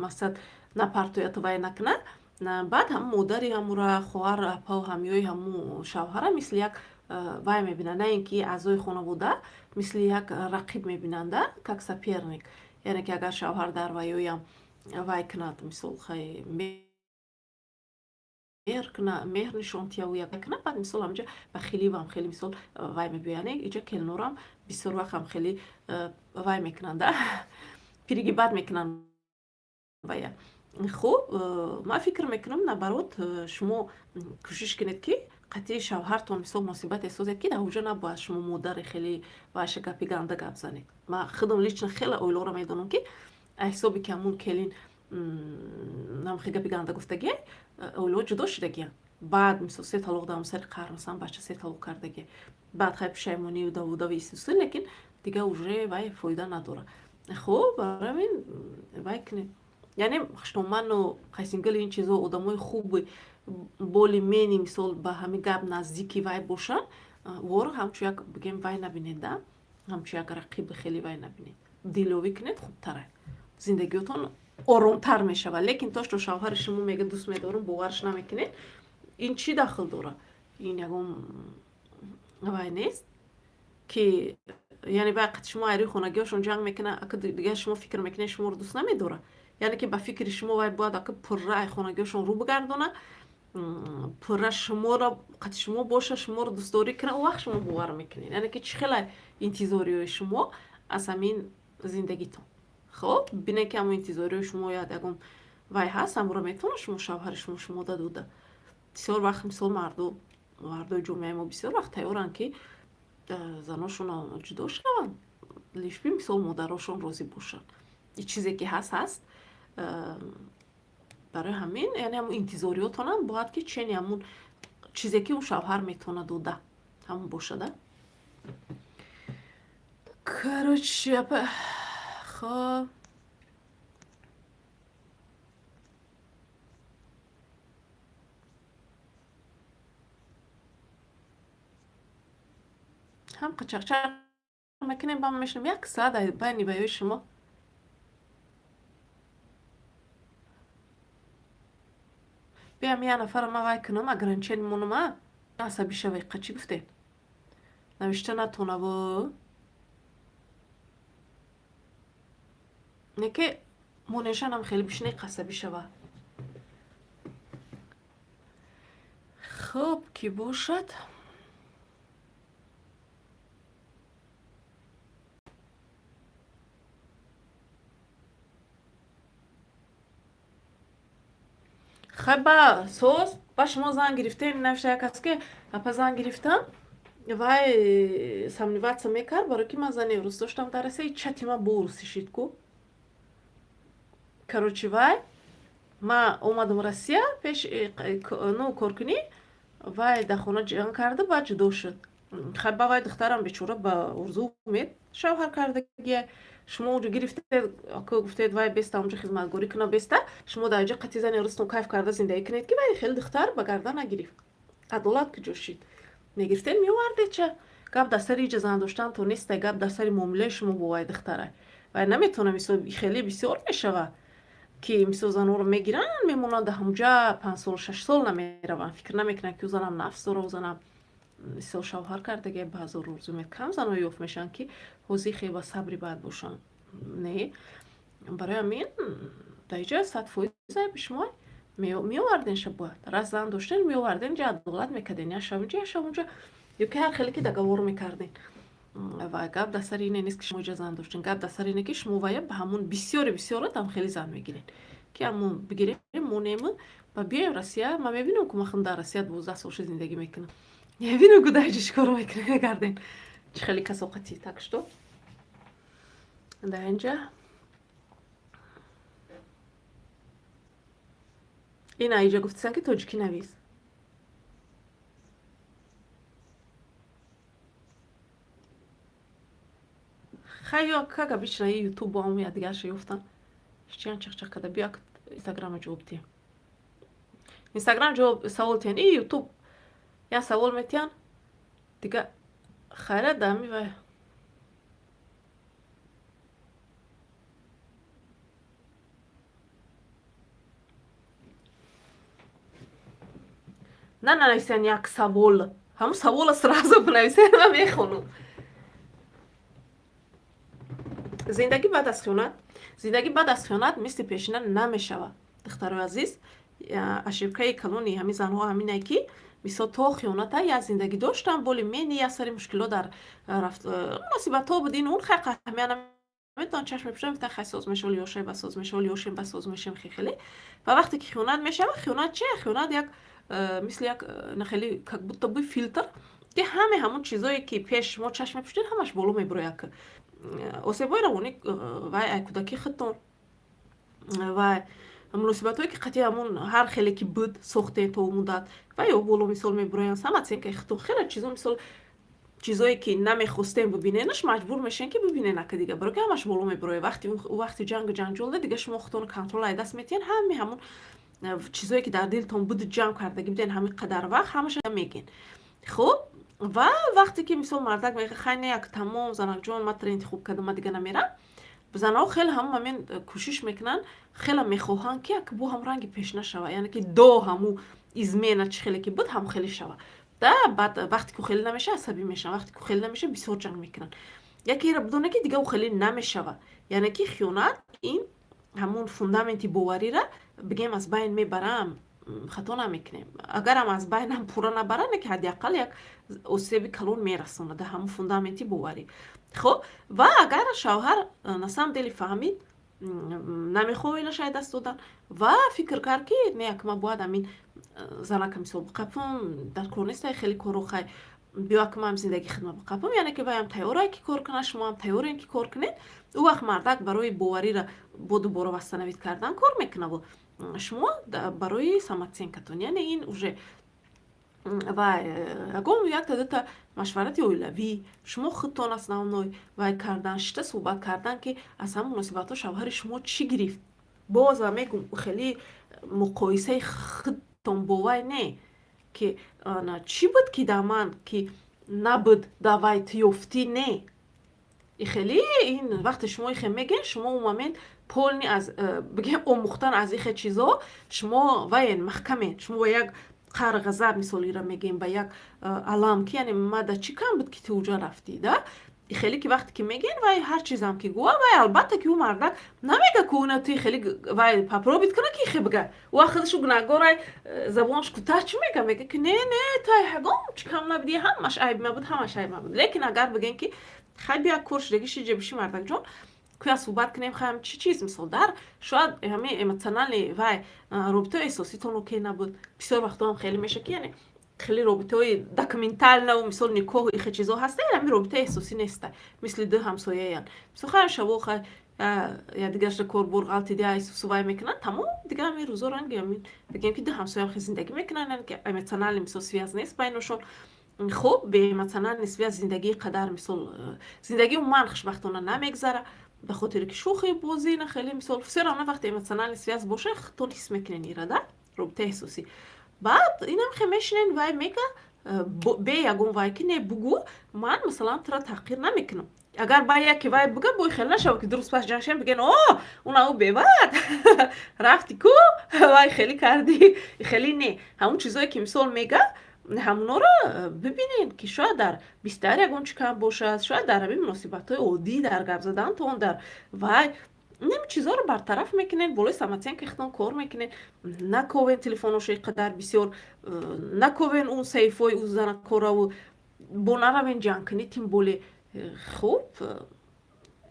мақсад, напартояту вай накунад. Баъд ҳам модари ҳамура, хоҳар, апау, ҳамёи ҳаму шавҳара мисли як вай мебинанд, на ин ки аъзои хонавода, мисли як рақиб мебинанда, как соперник. Яъне ки агар шавҳар дар ваёям вай кунад, мисол, хай, меҳр куна, меҳр нишон тияву як кунад, баъд, мисол, ҳамҷа бахиливам хеле, мисол, вай мебиёяд. Иҷа келнорам бисёр вақт ҳам хеле вай мекунанда, перегибать мекунанд вая. Хуб, ман фикр мекунам, наоборот, шумо кӯшиш кунед, ки қатъи шавҳартон, мисол, муносибате созед, ки дар ҳуҷа набояд шумо модари хеле вайша гапи ганда гап занед. Ман худам лично хеле оиларо медонам, ки ҳисоби ки ҳамун келин намхе гапи ганда гуфтагия, оилаҳо ҷудо шудагиянд. Баъд, мисол, се талоқ дар сари қаҳр, масалан, бача се талоқ кардагия, баъд, хай, пушаймонию давудави исусу, лекин дигар уже вай фоида надорад. Хуб, барои ҳамин вай кунед, яъне хуштоману қайсингали ин чизо, одамои хуби более-менее, мисол, ба ҳамин гап наздики вай бошанд, воро ҳамчун як, бигем, вай набинед да, ҳамчун як рақиби хеле вай набинед, дилёвӣ кунед, хубтара, зиндагиётон оромтар мешавад. Лекин то что шавҳари шумо мега дӯст медорам, боварш намекунед, ин чӣ дахл дорад? Ин ягон вай нест, ки яъне вай қати шумо айрӯи хонагиҳошон ҷанг мекунад, ака дигар шумо фикр мекунед, шуморо дӯст намедорад. Яъне ки ба фикри шумо вай бояд ака пурра ай хонагиҳошон рӯ бигардона, пурра шуморо, қати шумо боша, шуморо дӯстдорӣ кунад, он вақт шумо бовар мекунед. Яъне ки чӣ хела интизориҳои шумо аз ҳамин зиндагитон? Хоб, бинед, ки ҳамон интизориҳои шумо ягон вай ҳаст, ҳамонро метавонад шумо, шавҳари шумо шумо дадуда. Бисёр вақт, мисол, марду, мардои ҷомеаи мо бисёр вақт тайёранд, ки заношон ҷудо шаванд, лишь бы, мисол, модарошон розӣ бошанд. И чизе ки ҳаст, ҳаст. Барои ҳамин, яъне ҳамон интизориётонам бояд ки чени ҳамун чизе, ки он шавҳар метавонад дода, ҳамон бошада. Короче, хоб, ҳам қачақчақ мекунем, ба мешинем як соат байни баёи шумо. Биям, як нафара ман вай кунам, ограничение монам, а асабӣ шавай. Чӣ гуфтед? Навишта натонаву не ки монешанам хеле бишне, қасабӣ шава. Хуб, ки бошад. Хай, ба соз, ба шумо зан гирифтем. Навишта як кас, ки апа, зан гирифтам, вай сомневаться мекард, барои ки ман зани рус доштам дар Россия. Чати ман бо русӣ шид ку. Короче, вай ман омадам Россия пеш, ну, коркунӣ, вай дар хона ҷанг карда, баъд ҷудо шуд. Хай, ба вай духтарам бечора ба орзу умед шавҳар кардагия. Шумо онҷо гирифтед, гуфтед, вай беста онҷо хизматгорӣ куна, беста шумо дар инҷо қати зани рустон кайф карда зиндагӣ кунед, ки вай хеле духтар ба гардан нагирифт. Адолат куҷо шид? Мегирифтед, меовардед ча. Гап дар сари иҷа зан доштан то нестай, гап дар сари муомилаи шумо бо вай духтара. Вай наметавона, мисол, хеле бисёр мешава, ки мисол занҳоро мегиранд, мемонанд дар ҳамуҷа 5 сол, 6 сол, намераванд, фикр намекунанд, ки ӯ занам нафс дора, ӯ занам, мисол, шавҳар кардагия ба ҳазор орзу мед. Кам занҳо ёфт мешаванд, ки ҳозир хеле ба сабри бад бошанд. Не, барои ҳамин дар иҷа 100% айби шумо. Меоварден ша бояд. Раз зан доштен, меоварден, ҷа адолат мекарден, я шав инҷа, я шав унҷа, ё ки ҳар хеле ки договор мекарден. Ва гап дар сари ине нест, ки шумо иҷа зан доштен, гап дар сари ине, ки шумо вая ба ҳамун бисёре бисёратам хеле зан мегирен, ки ҳамун бигирем, монему ба биёем Россия. Ман мебинам, ку ман худам дар Россия 12 сол шуд зиндагӣ мекунам, мебинам, ку дар иҷа чӣ кор мекунем, мегардем, чӣ хеле касоқатӣ. Так что дар инҷа ина иҷа гуфтисан, ки тоҷикӣ навис. Хай, ё как обычно, и ютуб бо ҳам якдигарша ёфтан, чиян чақчақ карда. Биё, Инстаграма ҷавоб диҳем. Инстаграм ҷавоб савол тиҳен, и ютуб як савол метиҳан, дига хайра дами вай. На, нанависен як савол, ҳамун савола сразу бинависен, ман мехонам. Зиндагӣ баъд аз хиёнат. Зиндагӣ баъд аз хиёнат мисли пешина намешавад, духтарои азиз. Ошибкаи калони ҳамин занҳо ҳамине, ки мисол то хиёната як зиндагӣ доштан, боли мени як сари мушкилот дар муносибатҳо буд, ин он хай қаҳмия наметавон, чашм мепӯшам, мегуфтан, хай, соз мешавад, ёшай ба соз мешавад, ёшем ба соз мешем, хеле. Ва вақте ки хиёнат мешавад, хиёнат чи? Хиёнат як мисли як хеле как будто бы фильтр, ки ҳаме ҳамун чизое, ки пеш шумо чашм мепӯшед, ҳамаш боло мебирояд. Осебҳои равонӣ вай ай кӯдакӣ худтон ва муносибатҳое, ки қатъи ҳамун ҳар хеле ки буд сохтем то муддат, ва ё боло, мисол, мебироянд, самооценкаи худтон, хеле чизо, мисол, чизое, ки намехостем бибиненаш, маҷбур мешем, ки бибинен ака дига, барои ки ҳамаш боло мебирояд. Вақти вақти ҷангу ҷанҷолда дига шумо худтонро контрол ай даст метиҳен, ҳами ҳамун чизое, ки дар дилтон буду ҷамъ кардагӣ буден ҳамин қадар вақт, ҳамаша мегин. Хуб, ва вақте ки, мисол, мардак мега, хай, не, як тамом, занакҷон, ман туро интихоб кардам, ман дига намерам, занҳо хеле ҳамон момент кӯшиш мекунанд, хеле мехоҳанд, ки як бо ҳам ранги пеш нашава, яъне ки до ҳаму измена чӣ хеле ки буд, ҳам хеле шава да. Баъд вақте ку хеле намеша, асабӣ мешаванд, вақте ку хеле намеша, бисёр ҷанг мекунанд. Якеро бидоне, ки дига ӯ хеле намешава, яъне ки хиёнат ин ҳамун фундаменти боварира, бигем, аз байн мебарам, хато намекунем, агарам аз байнам пурра набарад, не ки ҳадди ақал як осеби калон мерасонад дар ҳамун фундаменти боварӣ. Хуб, ва агар шавҳар на самом деле фаҳмид, намехоҳ илашай даст додан ва фикр кард, ки не, як ман бояд ҳамин занака, мисол, биқапам, дар кор нестай хеле кору, хай, биё, ак ман зиндагӣ хидмат биқапам, яъне ки вайам тайёрае, ки кор кунад, шумоам тайёрем, ки кор кунед, ӯ вақт мардак барои боварира бо дубора восстановить кардан кор мекунаву шумо барои самооценкатон, яъне ин уже ва ягон якта дута машварати оилавӣ, шумо худтон основной вай кардан, шита суҳбат кардан, ки аз ҳамон муносибатҳо шавҳари шумо чӣ гирифт. Боз мегум, хеле муқоисаи худтон бо вай не, ки чӣ буд, ки дар ман ки набуд, дар вай ту ёфтӣ, не. И хеле ин вақте шумо ихе мегӯен, шумо он момент полный аз бигем омӯхтан аз ихе чизо, шумо ваен маҳкамен, шумо ба як қаҳр ғазаб, мисол, ира мегӯем, ба як алам, ки яъне мада чӣ кам буд, ки ту уҷа рафтӣ да. Хеле ки вақте ки мегӯен, вай ҳар чизам ки гӯва, вай албатта ки ӯ мардак намега, ку на ту хеле вай попробить куна, ки ихе бига, ӯ худаш гунаҳгорай, забонаш кӯтаҳ, чӣ мега? Мега, ки не, не, ту ягон чӣ кам набудӣ, ҳамаш айб мабуд, ҳамаш айб мабуд. Лекин агар бигӯем, ки хай, бия, кор шудагӣ шиҷа биши, мардакҷон. Куя суҳбат кунем, хаям чӣ чиз, мисол, дар шояд ҳамин эмоциональный вай, робитаи эҳсоситон окей набуд. Бисёр вақтҳоам хеле меша, ки яъне хеле робитаҳои документальный, мисол, никоҳу ихе чизо ҳаста, ҳамин робитаи эҳсосӣ неста, мисли ду ҳамсояян. Мисол, хая шаво хай якдигарша корбор ғалтида, исусу вай мекунанд, тамом. Дига ҳамин рӯзо ранги ҳамин бигем, ки ду ҳамсоям хел зиндагӣ мекунанд, яъне ки эмоциональный, мисол, связь нест байношон. Хуб, бе эмоциональный связь зиндагии қадар, мисол, зиндагӣ умуман хушбахтона намегзара, ба хотире ки шӯхи, бозӣ на хеле, мисол, всё равно вақте эмоциональный связь боша, худтон ҳис мекунен ира да робитаи эҳсосӣ. Баъд инам хе мешинен, вай мега бе ягон вай ки не бугӯ, ман, масалан, тура таҳқир намекунам. Агар ба яке вай буга, бой хел нашава, ки дуруст пас ҷаншен биген: «О, уна ӯ бевад рафти ку, вай хеле кардӣ». Хеле не, ҳамун чизое ки, мисол, мега, ҳамуноро бибинед, ки шояд дар бистар ягон чӣ кам бошад, шояд дар ҳамин муносибатҳои оддӣ, дар гап заданатон, дар вай неми чизҳоро бартараф мекунед, болои самооценка и худтон кор мекунед. Наковен телефоношо и қадар бисёр, наковен он саҳифаҳои ӯ занакораву бо наравен ҷанг кунед, тем более. Хуб,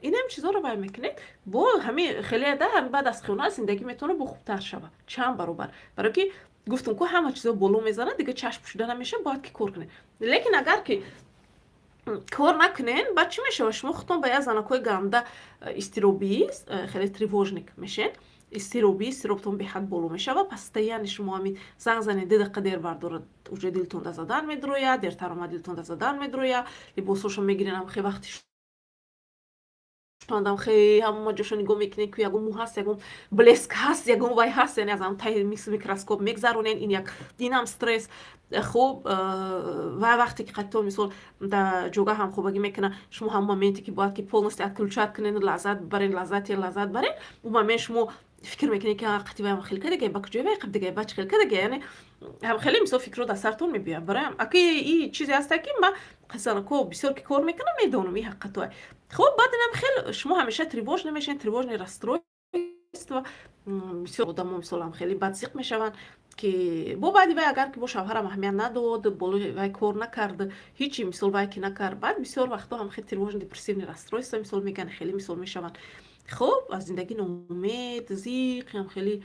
инам чизҳоро вай мекунед, бо ҳамин хеле да баъд аз хиёнат зиндагӣ метавонад бо хубтар шавад чанд баробар, барое ки гуфтум ку, ҳама чизо боло мезанад, дига чашм пӯшида намешавад, бояд ки кор кунед. Лекин агар ки кор накунен, баъд чӣ мешавад? Шумо худтон ба як занакҳои ганда изтиробӣ, хеле тревожник мешен, изтиробӣ, изтиробтон беҳад боло мешавад. Постоянно шумо ҳамин занг занед, 2 дақиқа дер бардорад, уже дилтон да задан медрояд, дертар омад, дилтон да задан медрояд. Либосҳошо мегирен, ҳам хе вақти шуандам хе ҳама ҷошо нигоҳ мекунед, ки ягон мӯ ҳаст, ягон блеск ҳаст, ягон вай ҳаст, яъне аз ҳам таи микроскоп мегзаронен. Ин як инам стресс. Хуб, ва вақте ки қатито, мисол, дар ҷога ҳамхобагӣ мекунад, шумо ҳам моменте ки бояд ки полностью отключать кунед, лаззат барен, лаззате лаззат барен, ӯ момент шумо фикр мекунед, ки қати вай хел кардага, ба куҷои вай қабдага, ба чӣ хел кардага, яъне ҳам хеле, мисол, фикрро дар сартон мебиёяд. Бароям аки и чизе ҳаста, ки ман занакҳо бисёр ки кор мекунам, медонам и ҳақиқатое. Хуб, баъд инам хел шумо ҳамеша тревожный мешавед, тревожный расстройство. Бисёр одамо, мисол, ҳам хеле бад зиқ мешаванд, ки бо баъди вай, агар ки бо шавҳарам аҳамият надод, болои вай кор накард, ҳичи, мисол, вай ки накард, баъд бисёр вақтҳо ҳам хел тревожно депрессивный расстройство, мисол, мегӯянд, хеле, мисол, мешаванд. Хуб, аз зиндагӣ ноумед, зиқ, ҳам хеле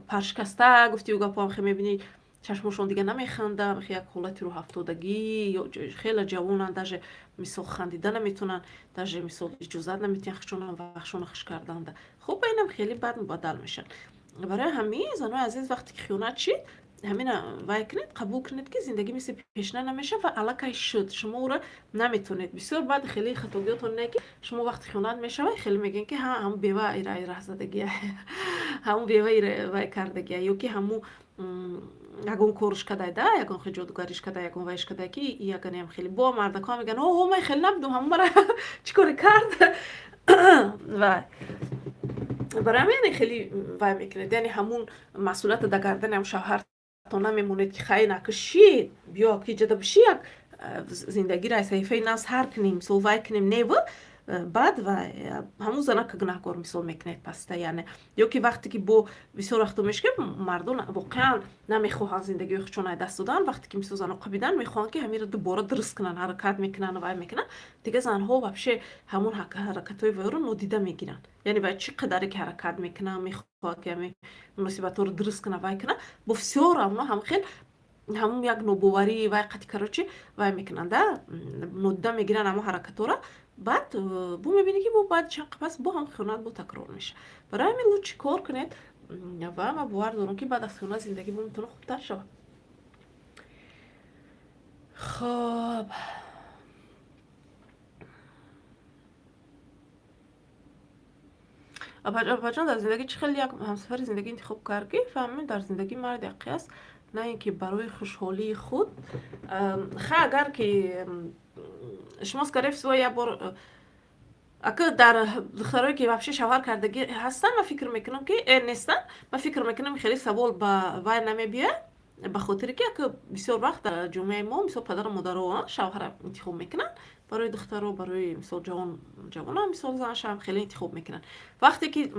паршикаста, гуфти ӯ гапҳо, ҳам хел мебинӣ, чашмошон дига намеханда, як ҳолати рӯҳафтодагӣ, ё хеле ҷавонанд, даже, мисол, хандида наметавонанд, даже, мисол, иҷозат наметиҳанд худшона вақтшона хуш карданда. Хуб, ба инам хеле бад мубаддал мешаванд. Барои ҳамин, занои азиз, вақте ки хиёнат шид, ҳамина вай кунед, қабул кунед, ки зиндагӣ мисли пешина намешавад ва аллакай шуд, шумо ӯро наметавонед. Бисёр баъд хеле хатогиётон ине, ки шумо вақте хиёнат мешавад, хеле мегӯед, ки ҳа, ҳамун бева ира раҳзадагия, ҳамун бева ира вай кардагия, ё ки ҳамун ягон корш кадай да, ягон хел ҷодугариш кадай, ягон вайш кадай, ки яганеам хеле бо мардакҳо мегӯянд: «О, ман хеле набудум, ҳамун мара чӣ коре кард?» Вай барои ҳамин хеле вай мекунед, яъне ҳамун масъулията дар гардани ҳам шавҳартон намемонед, ки хай накушид, биё ки ҷада биши, як зиндагиро аз саҳифаи нав сар кунем, мисол, вай кунем. Неву баъд вай ҳамун занака гунаҳкор, мисол, мекунед паста. Яъне ё ки вақте ки бо бисёр вақто мешка, мардон воқеан намехоҳанд зиндагии худшон аз даст додан. Вақте ки, мисол, зано қабидан, мехоҳанд, ки ҳаминро дубора дуруст кунанд, ҳаракат мекунанд, вай мекунанд. Дига занҳо вообще ҳамун ҳаракатҳои вайро нодида мегиранд. Яъне вай чӣ қадаре ки ҳаракат мекунад, мехоҳад, ки ҳамин муносибатҳоро дуруст кунад, вай кунад, бо всё равно ҳам хел ҳамун як нобоварӣ вай қати, короче, вай мекунанд да, нодида мегиранд ҳамон ҳаракатҳоро. Баъд бо мебинӣ, ки бо баъд чанд пас бо ҳам хиёнат бо такрор мешавад. Барои ҳамин лучше кор кунед ва ман бовар дорам, ки баъд аз хиёнат зиндагӣ бо метавонад хубтар шавад. Хоб, апаҷон, дар зиндагӣ чӣ хел як ҳамсафари зиндагӣ интихоб кард, ки фаҳмем, дар зиндагӣ марди ҳақиқӣ аст, на ин ки барои хушҳолии худ? Ха, агар ки шумо, скорее всего, як бор ака дар духтарое ки вообще шавҳар кардагӣ ҳастанд, ман фикр мекунам, ки нестанд, ман фикр мекунам, хеле савол ба вай намебиёяд, ба хотире ки ака бисёр вақт дар ҷомеаи мо, мисол, падару модаро шавҳара интихоб мекунанд. Барои духтаро, барои мисол ҷавонам, мисол занашам хеле интихоб мекунанд. Вақте ки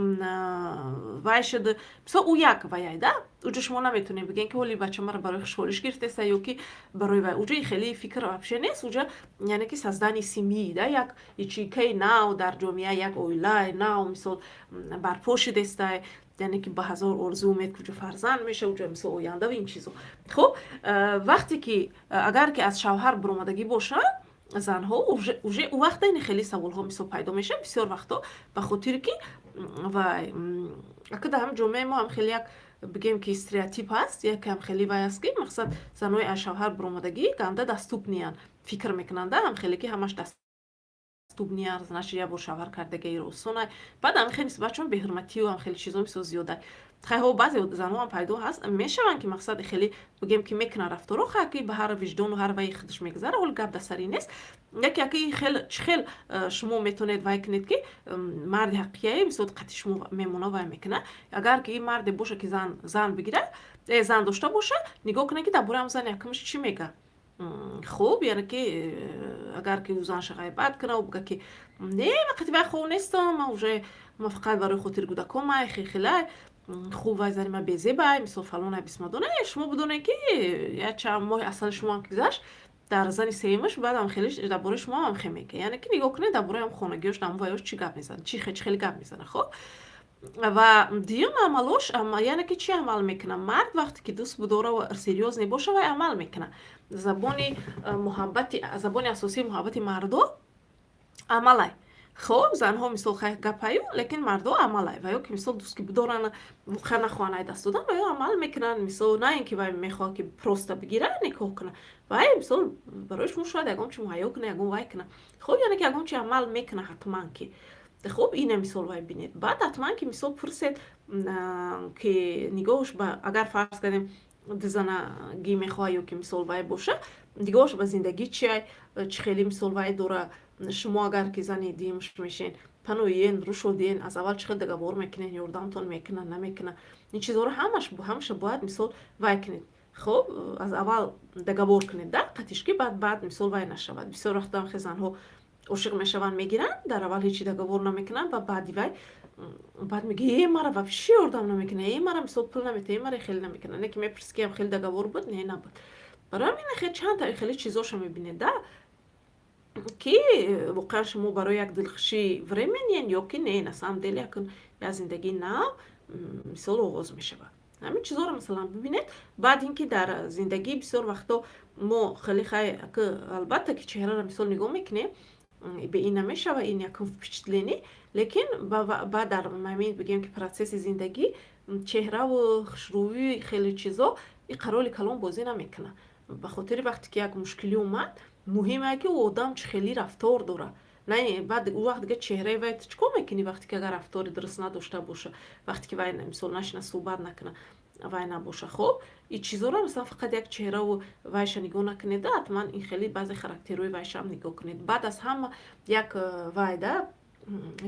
вай шуд, мисол, ӯ як ваяй да, уҷо шумо наметонед бигӯед, ки ҳоли бача мара барои хушҳолиш гирифтеста ё ки барои вай. Уҷо хеле фикр вообще нест. Уҷа яъне ки создание семьи да, як ячейкаи нав дар ҷомеа, як оилаи нав, мисол, барпо шудестай, яъне ки ба ҳазор орзу, умед, куҷо фарзанд меша, уҷо мисол оянда ва ин чизо. Хуб, вақте ки агар ки аз шавҳар буромадагӣ бошанд занҳо, уже ӯ вақта ин хеле саволҳо мисол пайдо мешавад бисёр вақто, ба хотире ки вай ака дар ҳам ҷомеаи мо ҳам хеле як, бигем ки, стереотип ҳаст, якам хеле вай аст, ки мақсад занҳои аз шавҳар буромадагӣ ганда доступный анд фикр мекунанда, ҳам хеле ки ҳамаш доступный анд, значит, як бор шавҳар кардагиро осонай. Баъд ҳам хеле нисбатшон беҳурматию ҳам хеле чизо мисол зиёда. Хайҳо, баъзе занҳо ҳам пайдо ҳаст мешаванд, ки мақсад хеле, бигем ки, мекунанд рафторо, ха, ки ба ҳар виҷдону ҳар ваи худаш мегузара. Ҳоли гап дар сари нест. Яке яки хел чӣ хел шумо метавонед вай кунед, ки марди ҳақиқие мисол қати шумо мемона, вай мекуна? Агар ки ин марде боша, ки зан бигира, зан дошта боша, нигоҳ кунед, ки дар бораи ҳам зани якумаш чӣ мега. Хуб, яъне ки агар ки ӯ занша ғайбат куна, ӯ бига, ки не, ман қати вай хоб нестам, ман уже ман фақат барои хотири кӯдакомай, хелхелай хуб, вай зани ман безебай, мисол, фалонай, бисмадонай, шумо бидонед, ки як чанд моҳи асали шумо ҳам ки гузашт, дар зани сеюмаш баъдам хеле дар бораи шумо ҳам хе мега. Яъне ки нигоҳ кунед, дар бораи ҳам хонагиёш, дар вайош чӣ гап мезанад, чӣ хеле гап мезанад. Хуб, ва дуюм амалош, яъне ки чӣ амал мекунад мард? Вақте ки дӯст будора, серьёзный боша, вай амал мекунад. Забони муҳаббати, забони асосии муҳаббати мардо амалай. Хуб, занҳо мисол хай гапаю, лекин мардо амалай. Ва ё ки мисол дӯст ки бидоранд, воқеан нахоҳанд ай даст додан, ва ё амал мекунанд. Мисол, на ин ки вай мехоҳад, ки просто бигира, никоҳ кунад, вай мисол барои шумо шояд ягон чи муҳайё кунад, ягон вай кунад. Хуб, яъне ки ягон чи амал мекунад ҳатман ки. Хуб, ина мисол вай бинед. Баъд ҳатман ки мисол пурсед, ки нигоҳш ба, агар фарз кардем, дузанагӣ мехоҳад ё ки мисол вай боша, нигоҳш ба зиндагӣ чиай, чӣ хеле мисол вай дора. Шумо агар ки зани дуюмш мешен, паноиен, рӯшодиен, аз аввал чӣ хел договор мекунед, ёрдамтон мекунад, намекунад, ин чизҳоро ҳамаша бояд мисол вай кунед. Хуб, аз аввал договор кунед да қатиш, ки баъд мисол вай нашавад. Бисёр вақта хе занҳо ошиқ мешаванд, мегиранд, дар аввал ҳечи договор намекунанд ва баъди вай баъд мега: «Е, мара вообще ёрдам намекунад, е, мара мисол пул наметаҳ, е, мара хеле намекунад». Не ки мепурси, ки хеле договор буд? Не, набуд. Барои ҳамин хел чандта хеле чизоша мебинед да, ки воқеан шумо барои як дилхушии временный ен ё ки не, на самом деле якун як зиндагии нав мисол оғоз мешавад. Ҳамин чизҳоро масалан бибинед. Баъд ин ки дар зиндагӣ бисёр вақто мо хеле хай, албатта ки чеҳраро мисол нигоҳ мекунем, бе ин намешава, ин якум впечатление, лекин баъд дар ҳамин, бигем ки, процесси зиндагӣ чеҳраву хушрӯӣ, хеле чизо и қароли калон бозӣ намекунад, ба хотири вақте ки як мушкилӣ омад, муҳиме ки ӯ одам чӣ хеле рафтор дорад. Не баъд ӯ вақт дига чеҳраи вай ту чӣ кор мекунӣ? Вақте ки агар рафтори дуруст надошта боша, вақте ки вай мисол нашина, суҳбат накуна, вай набоша. Хуб, ин чизоро масалан фақат як чеҳраву вайша нигоҳ накунед, ҳатман ин хеле баъзе характерҳои вайшаам нигоҳ кунед. Баъд аз ҳама як вай да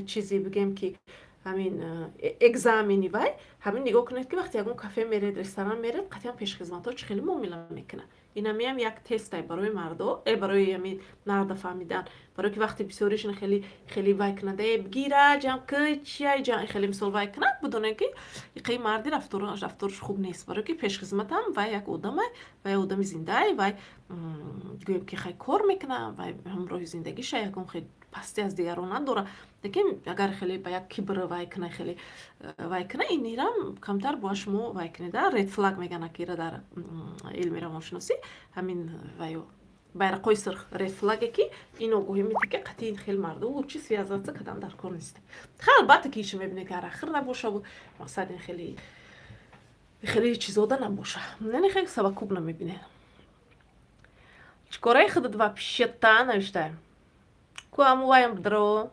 чизе, бигем ки, ҳамин экзамени вай, ҳамин нигоҳ кунед, ки вақте ягон кафе меред, ресторан меред, қатъиян пешхизматҳо чӣ хеле муомила мекунад. Инамиам як тестай барои мардо, барои ҳамин нарда фаҳмидан, барое ки вақте бисёришон хеле хеле вай кунад, э, бигира, ҷам ки чиай, хеле мисол вай кунад, бидонед, ки иқаи марди рафтораш хуб нест, барое ки пешхизматам вай як одамай, вай одами зиндаай, вай, гӯем ки, хай кор мекунад, вай ҳамроҳи зиндагиша ягон хел пастӣ аз дигарон надорад. Лекин агар хеле ба як кибр вай куна, хеле вай куна, инирам камтар бояд шумо вай кунед. Red flag мегӯянд акира дар илми равоншиносӣ, ҳамин вайо байрақҳои сурх, red flag е, ки ин огоҳӣ медиҳад, ки қатъи ин хел марду лучше связаться кадан дар кор нест. Ха, албатта ки ишо мебинед, ки арақхӯр набошаву мақсад ин хеле хеле чизода набоша, яъне хеле совокупно мебинед. «Чикораи худат вообще-то?» навиштаем ку ҳаму ваям дро.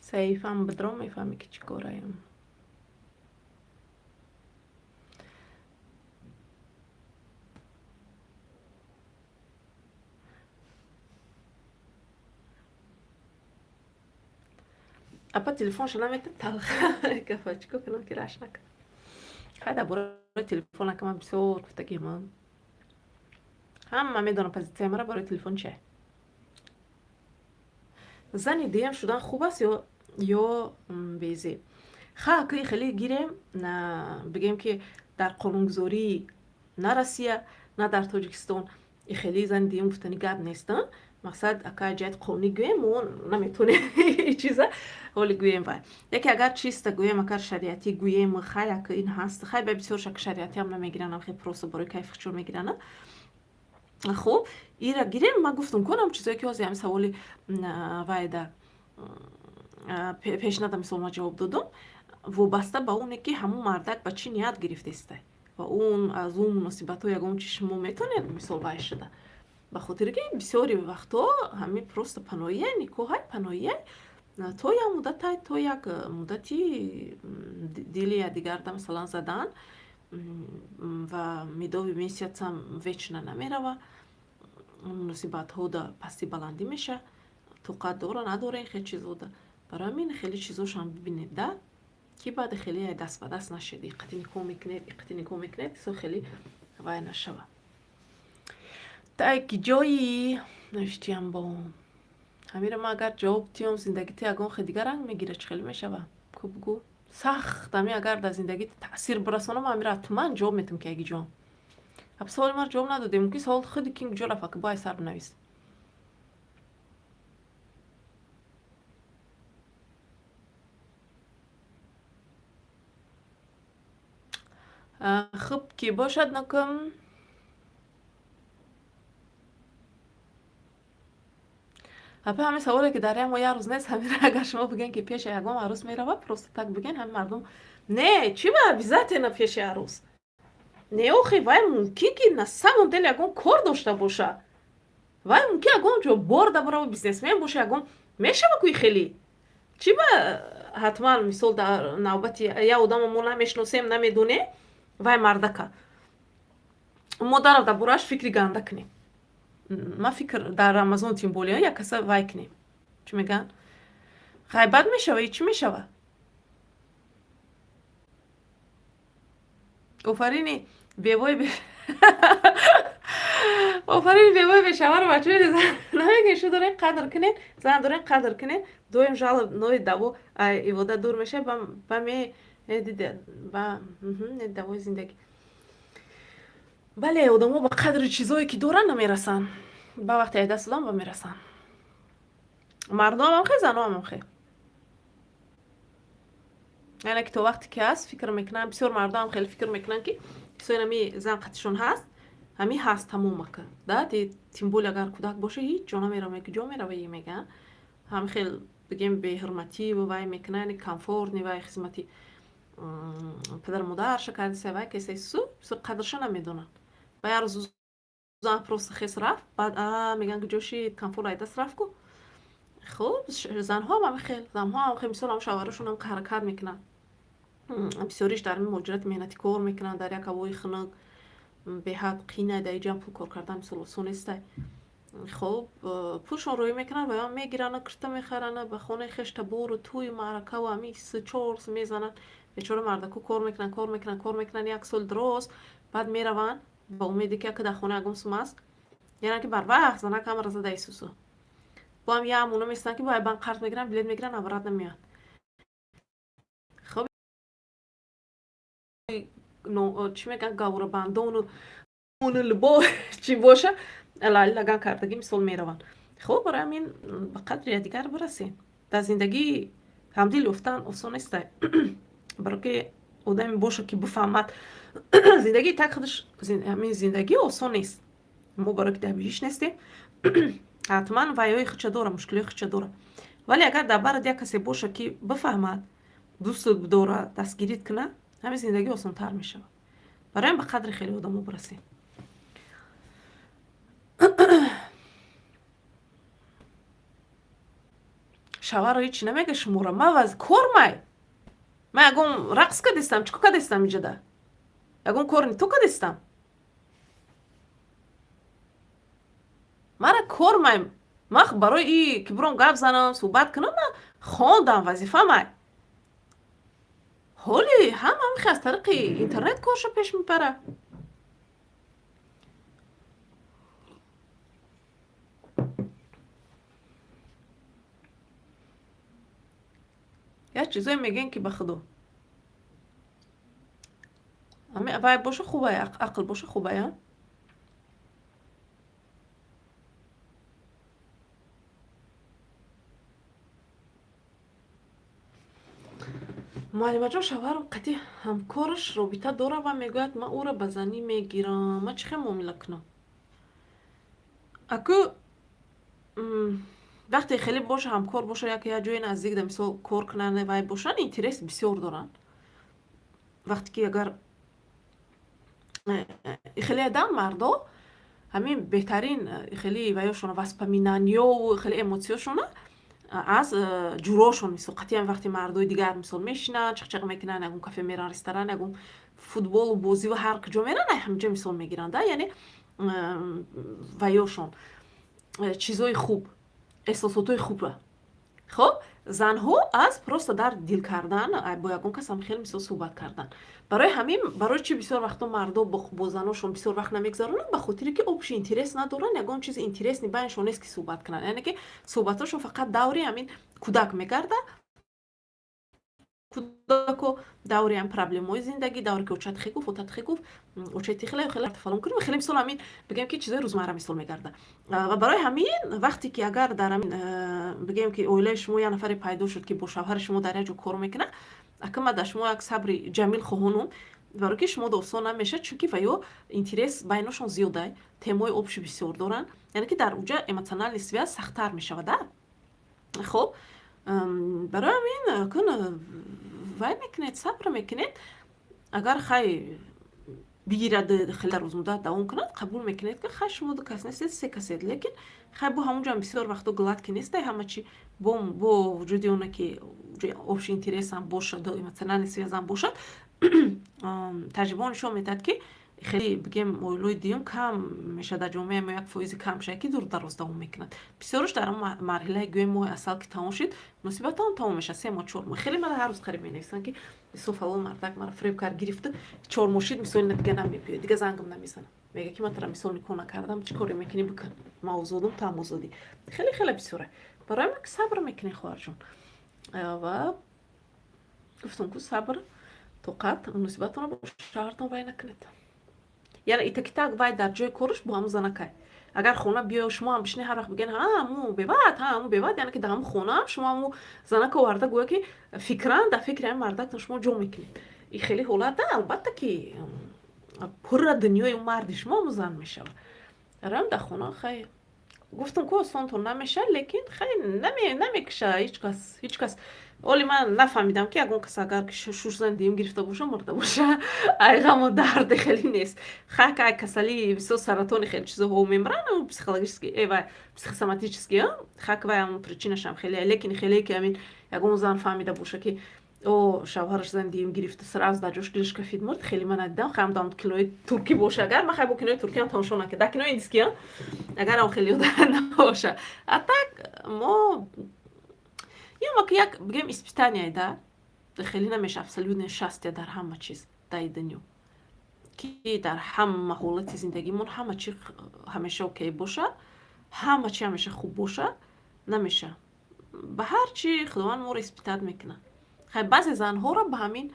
Саҳифам бидро, мефаҳмӣ, ки чӣ кораем. Апа телефонша наметад, талха гапа, чӣ кор кунам, ки раш накунам? Хай, дар бораи Бораи телефон ака ман бисёр гуфтагиам. Ҳама медонам позитсияи мара барои телефон чия. Зани дуюм шудан хуб аст ё безеб? Ха, ки хеле гирем, бигем, ки дар қонунгузорӣ на Россия, на дар Тоҷикистон и хеле зани дуюм гуфтани гап нест. Мақсад, ака, ҷиҳати қонунӣ гӯем, мо наметонем чиза ҳоли гӯем. Вай яке агар чиста гӯем, агар шариатӣ гӯем, хай, ака, ин ҳаст. Хай, ба бисёр шак шариатиам намегиранд, хел просто барои кайфи худшон мегиранд. Хуб, ира гирем, ман гуфтам конам чизое ки ҳозир ҳами саволи вайда пешнада, мисол, ман ҷавоб додам, вобаста ба оне ки ҳамун мардак ба чӣ ният гирифтеста ва он аз он муносибатҳо ягон чи шумо метавонед, мисол, вай шуда. Ба хотире ки бисёри вақтҳо ҳамин просто паноия, никоҳай паноия то як муддата, то як муддати дили якдигарда, масалан, задан ва медовый месяц ам вечно намерава. Муносибатҳо да пасти баландӣ меша, тоқат дора надора, ин хел чизода. Барои ҳамин хеле чизошам бибинед да, ки баъде хеле даст ба даст нашед, иқати никоҳ мекунед, иқати никоҳ мекунед, со хеле вай нашава. Так, ҷои навиштиям бо ҳамира ман агар ҷавоб диҳам, зиндагити ягон хел дигар ранг мегирад, чӣ хеле мешава? Ку бугӯ, сахт ами агар дар зиндагит таъсир бирасонам, ҳамира ҳатман ҷавоб метам, ки аги ҷон аб саволи маро ҷавоб надодем, мумкин савол худи кин куҷо рафт, ки бо ай сар бинавис. Хуб, ки бошад, накун. Апа, ҳамин саволе ки дар як моҳ як рӯз нест, ҳамира агар шумо бигӯен, ки пеши ягон арӯс мерава, просто так бигӯен, ҳамин мардум не, чӣ ба обязательно пеши арӯс? Не, охи, вай мумкин ки на самом деле ягон кор дошта боша, вай мумкин ягон ҷо бор дабарава, бизнесмен боша, ягон мешава куи хеле. Чӣ ба ҳатман, мисол, дар навбати як одамо мо намешиносем, намедонем, вай мардака мо дарав дар борааш фикри ганда кунем? Ма фикр дар Рамазон, тем более, як каса вай кунем, чӣ мегӯянд, ғайбат мешава, чӣ мешава? Офарини бевои, офарини бевои бешаваро бачаи намегӯен, шу дорен қадр кунен, зан дорен қадр кунен. Доим жалоб нои даво ивода дур мешава ба ме ба давои зиндагӣ. Бале, одамо ба қадри чизое ки доранд намерасанд, ба вақте ай даст додан ба мерасанд. Мардоам хе, заноам хе, яъне ки то вақте ки ҳаст фикр мекунанд. Бисёр мардоам хеле фикр мекунанд, ки ҳисои зан қатишон ҳаст, ҳамин ҳаст, тамомака да. Тем более агар кӯдак боша, ҳеҷ ҷо намерава, ки ҷо мерава, мегӯянд. Ҳам хел бигем, беҳурматӣ вай мекунад, яъне комфортный вай хизмати падару модарша кардиса, вай кесаи су қадрша намедонанд. Ба як рӯз зан просто хес рафт, баъд мегӯянд, ки ҷоши комфорт ай даст рафт ку. Хуб, занҳоам ҳами хел, занҳоам хел, мисол, ҳам шавҳарашонам ҳаракат мекунанд, бисёриш дар муҳоҷирати меҳнатӣ кор мекунанд, дар як ҳавои хунук, беҳад қинай. Дар иҷам пул кор кардан, мисол, осон нестай. Хуб, пулшон рӯӣ мекунанд ва ям мегиранд, кирта мехаранд, ба хонаи хеш табору тӯю маъракаву ҳами чорс мезананд. Бечора мардаку кор мекунанд, кор мекунанд, кор мекунанд як сол дроз, баъд мераванд ба умеде ки яке дар хона ягон сум аст, яъне ки барвақт занак ҳамаро зада исусу бо ҳам як амона местанд, ки бо банк қарз мегиранд, билет мегиранд, обратно меоянд. Хуб, чӣ мегӯянд, гаворабандону либо чӣ боша, лали лаган кардагӣ, мисол, мераванд. Хуб, барои ҳамин ба қадри якдигар бирасем. Дар зиндагӣ ҳамдил ёфтан осон нестай, баро ки одаме боша, ки бифаҳмад зиндагии так худаш. Ҳамин зиндагӣ осон нест. Мо барое ки дар биҳишт нестем, ҳатман вайҳои худша дора, мушкилиҳои худша дора, вале агар дар барат як касе боша, ки бифаҳмад, дӯстат бидорад, дастгирит кунад, ҳамин зиндагӣ осонтар мешавад. Барои ҳам ба қадри хеле одамо бирасем. Шаваро ҳечи намега шумора, ма ваз кормай, ман ягон рақс кардистам, чӣ кор кардистам иҷода? Ягон кор ту кардистам? Мара кормай, ман барои и ки биром гап занам, суҳбат кунам, ман хондам, вазифамай. Ҳоли ҳама ҳамихе аз тариқи интернет коршо пеш мебара. Як чизое мегӯем, ки ба худо вай боша, хубай, ақл боша, хубая. Муаллимаҷон, шавҳарам қатъи ҳамкораш робита дорад ва мегӯяд, ман ӯро ба занӣ мегирам. Ман чӣ хел муомила кунам? Аку вақте хеле боша, ҳамкор боша, як як ҷои наздик да, мисол, кор кунанд, вай бошанд, интерес бисёр доранд. Вақте ки агар хеле адам мардо ҳамин беҳтарин хеле ваёшона, воспоминаниёву хеле эмоцияшона аз ҷурошон, мисол, қатъиян вақте мардои дигар, мисол, мешинанд, чақчақ мекунанд, ягон кафе меран, ресторан, ягон футболу бозиву ҳар куҷо меран, ҳамҷо, мисол, мегиранд, яъне ваёшон чизои хуб, эҳсосотҳои хуба. Хоб, занҳо аз просто дар дил кардан бо ягон кас ҳам хеле, мисол, суҳбат кардан. Барои ҳамин, барои чӣ бисёр вақтҳо мардо бо заношон бисёр вақт намегзаронанд? Ба хотире ки общий интерес надоранд, ягон чизи интересный байншон нест, ки суҳбат кунанд. Яъне ки суҳбатҳошон фақат даври ҳамин кӯдак мегарда, кӯдако, даври ҳам проблемаҳои зиндагӣ, давре ки очат хе гуфт, отат хе гуфт, очати хеле хеле фалон кунем, хеле, мисол, ҳамин бигем, ки чизои рӯзмарра, мисол, мегарда. Ва барои ҳамин, вақте ки агар дар ҳамин, бигем, ки оилаи шумо як нафаре пайдо шуд, ки бо шавҳари шумо дар як ҷо кор мекунад, ака, ман дар шумо як сабри ҷамил хоҳонум, барое ки шумо осон намешавад, чунки ва ё интерес байношон зиёдай, темаи общий бисёр доранд, яъне ки дар уҷа эмоциональный связь сахттар мешавад да. Хоб, барои ҳамин кун вай мекунед, сабр мекунед. Агар хай бигирад, хеле дар рӯзмуддат давом кунад, қабул мекунед, ки хай, шумо ду кас нестед, се касед. Лекин хай, бо ҳамунҷоам бисёр вақто гладкий нестай ҳама чи. Бо вуҷуди оне ки общий интересам бошад, эмоциональный связам бошад, таҷрибаҳо нишон медиҳад, ки хеле, бигем, оилои дуюм кам мешавад дар ҷомеа мо, 1% кам шавад, ки дур дароз давом мекунад. Бисёраш дар марҳилаи, гӯем, моҳи асал ки тамом шуд, муносибатам тамом мешавад, 3 моҳ, 4 моҳ. Хеле мара ҳар рӯз қариб менависанд, ки мисол, фалон мардак мара фиреб кард, гирифта, 4 моҳ шид, мисол, дига намебиёд, дига зангам намезанам, мега, ки ман тара, мисол, никоҳ накардам, чӣ коре мекунӣ, бикун, ман озодум, ту ҳам озодӣ. Хеле хеле бисёре. Барои ман сабр мекунӣ, хоҳарҷон, ва гуфтам ку, сабр, тоқат, муносибатонро бо шавҳартон вай накунед. Яъне итак вай дар ҷои кораш бо ҳамун занакай, агар хона биё, шумо ҳам бишинед, ҳар вақт бигӯянд, ҳа, ҳамун беват, ҳа, ҳамун беват, яъне ки дар ҳамун хонаам шумо ҳамун занака оварда, гӯя ки фикран дар фикри ҳамин мардактон шумо ҷо мекунед. И хеле ҳолата, албатта, ки пурра дунёи марди шумо ҳамун зан мешавад. Рам дар хона, хай, гуфтам ку, осонтон намешавад, лекин хай, намекуша ҳеҷ кас, ҳеҷ кас. Оли ман нафаҳмидам, ки ягон кас агар шуш зани дуюм гирифта боша, мурда боша, ай ғаму дарде хеле нест. Хай, ай касалии, бисёр саратони, хеле чизоҳо мемиранд, психологически вай, психосоматически, хак, вай ам причинашам хеле. Лекин хеле ки ҳамин ягон зан фаҳмида боша, ки о, шавҳараш зани дуюм гирифта, сразу дар ҷош дилаш кафид, мурд, хеле ман надидам. Хайам дам кинои туркӣ боша, агар ман хай бо кинои туркиам тамошо накард, дар кинои индискиам агарам хеле набоша. А так мо ёма ки як, бигем, испытание да, хеле намеша абсолютное счастье дар ҳама чиз дар дунё, ки дар ҳама ҳолати зиндагимон ҳама чи ҳамеша окей боша, ҳама чи ҳамеша хуб боша, намеша. Ба ҳар чи Худованд моро испытать мекунад. Хай, баъзе занҳоро ба ҳамин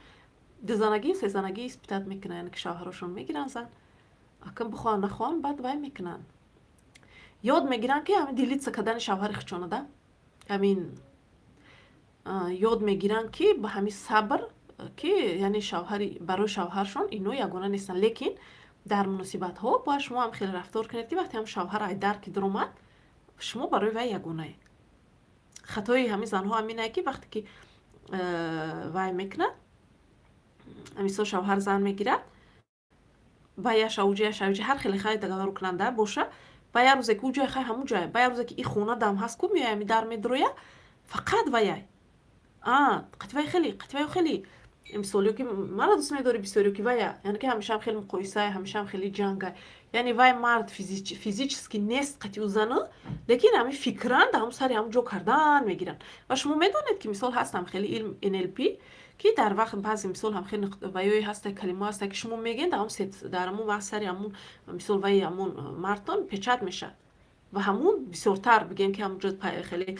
дузанагӣ, сезанагӣ испытать мекунад, яъне ки шавҳарошон мегиранд зан, акн бихоҳанд, нахоҳанд, баъд вай мекунанд, ёд мегиранд, ки ҳамин делиться кардани шавҳари худшона да, ҳамин ёд мегиранд, ки ба ҳамин сабр, ки яъне шавҳари барои шавҳаршон ино ягона нестанд. Лекин дар муносибатҳо бояд шумо ҳам хеле рафтор кунед, ки вақте ҳам шавҳар ай дарки дуромад, шумо барои вай ягонае. Хатои ҳамин занҳо ҳаминае, ки вақте ки вай мекунад, мисол, шавҳар зан мегирад, ба я шавуҷа, я шавуҷа, ҳар хеле хай договор кунанда боша, ба як рӯзе ки ӯ ҷой, хай, ҳамун ҷой, ба як рӯзе ки и хона дам ҳаст ку, меоями дар медроя, фақат ваяй, а қативай хеле, қативай хеле, мисол, ё ки мара дӯст медорӣ бисёр, ё ки вая, яъне ки ҳамешаам хеле муқоисае, ҳамешаам хеле ҷангай. Яъне вай мард физически нест қати ӯ зану, лекин ҳамин фикран дар ҳамун сари ҳамун ҷо кардан мегиранд. Ва шумо медонед, ки, мисол, ҳастам хеле илм НЛП. Ки дар вақт баъзе мисол ҳам хеле ваёе ҳаста, калимаҳо ҳаста, ки шумо мегӯед, дар ҳамон вақт сари ҳамун мисол ваи ҳамун мардтон печать мешавад ва ҳамун бисёртар, бигем, ки ҳамунҷо хеле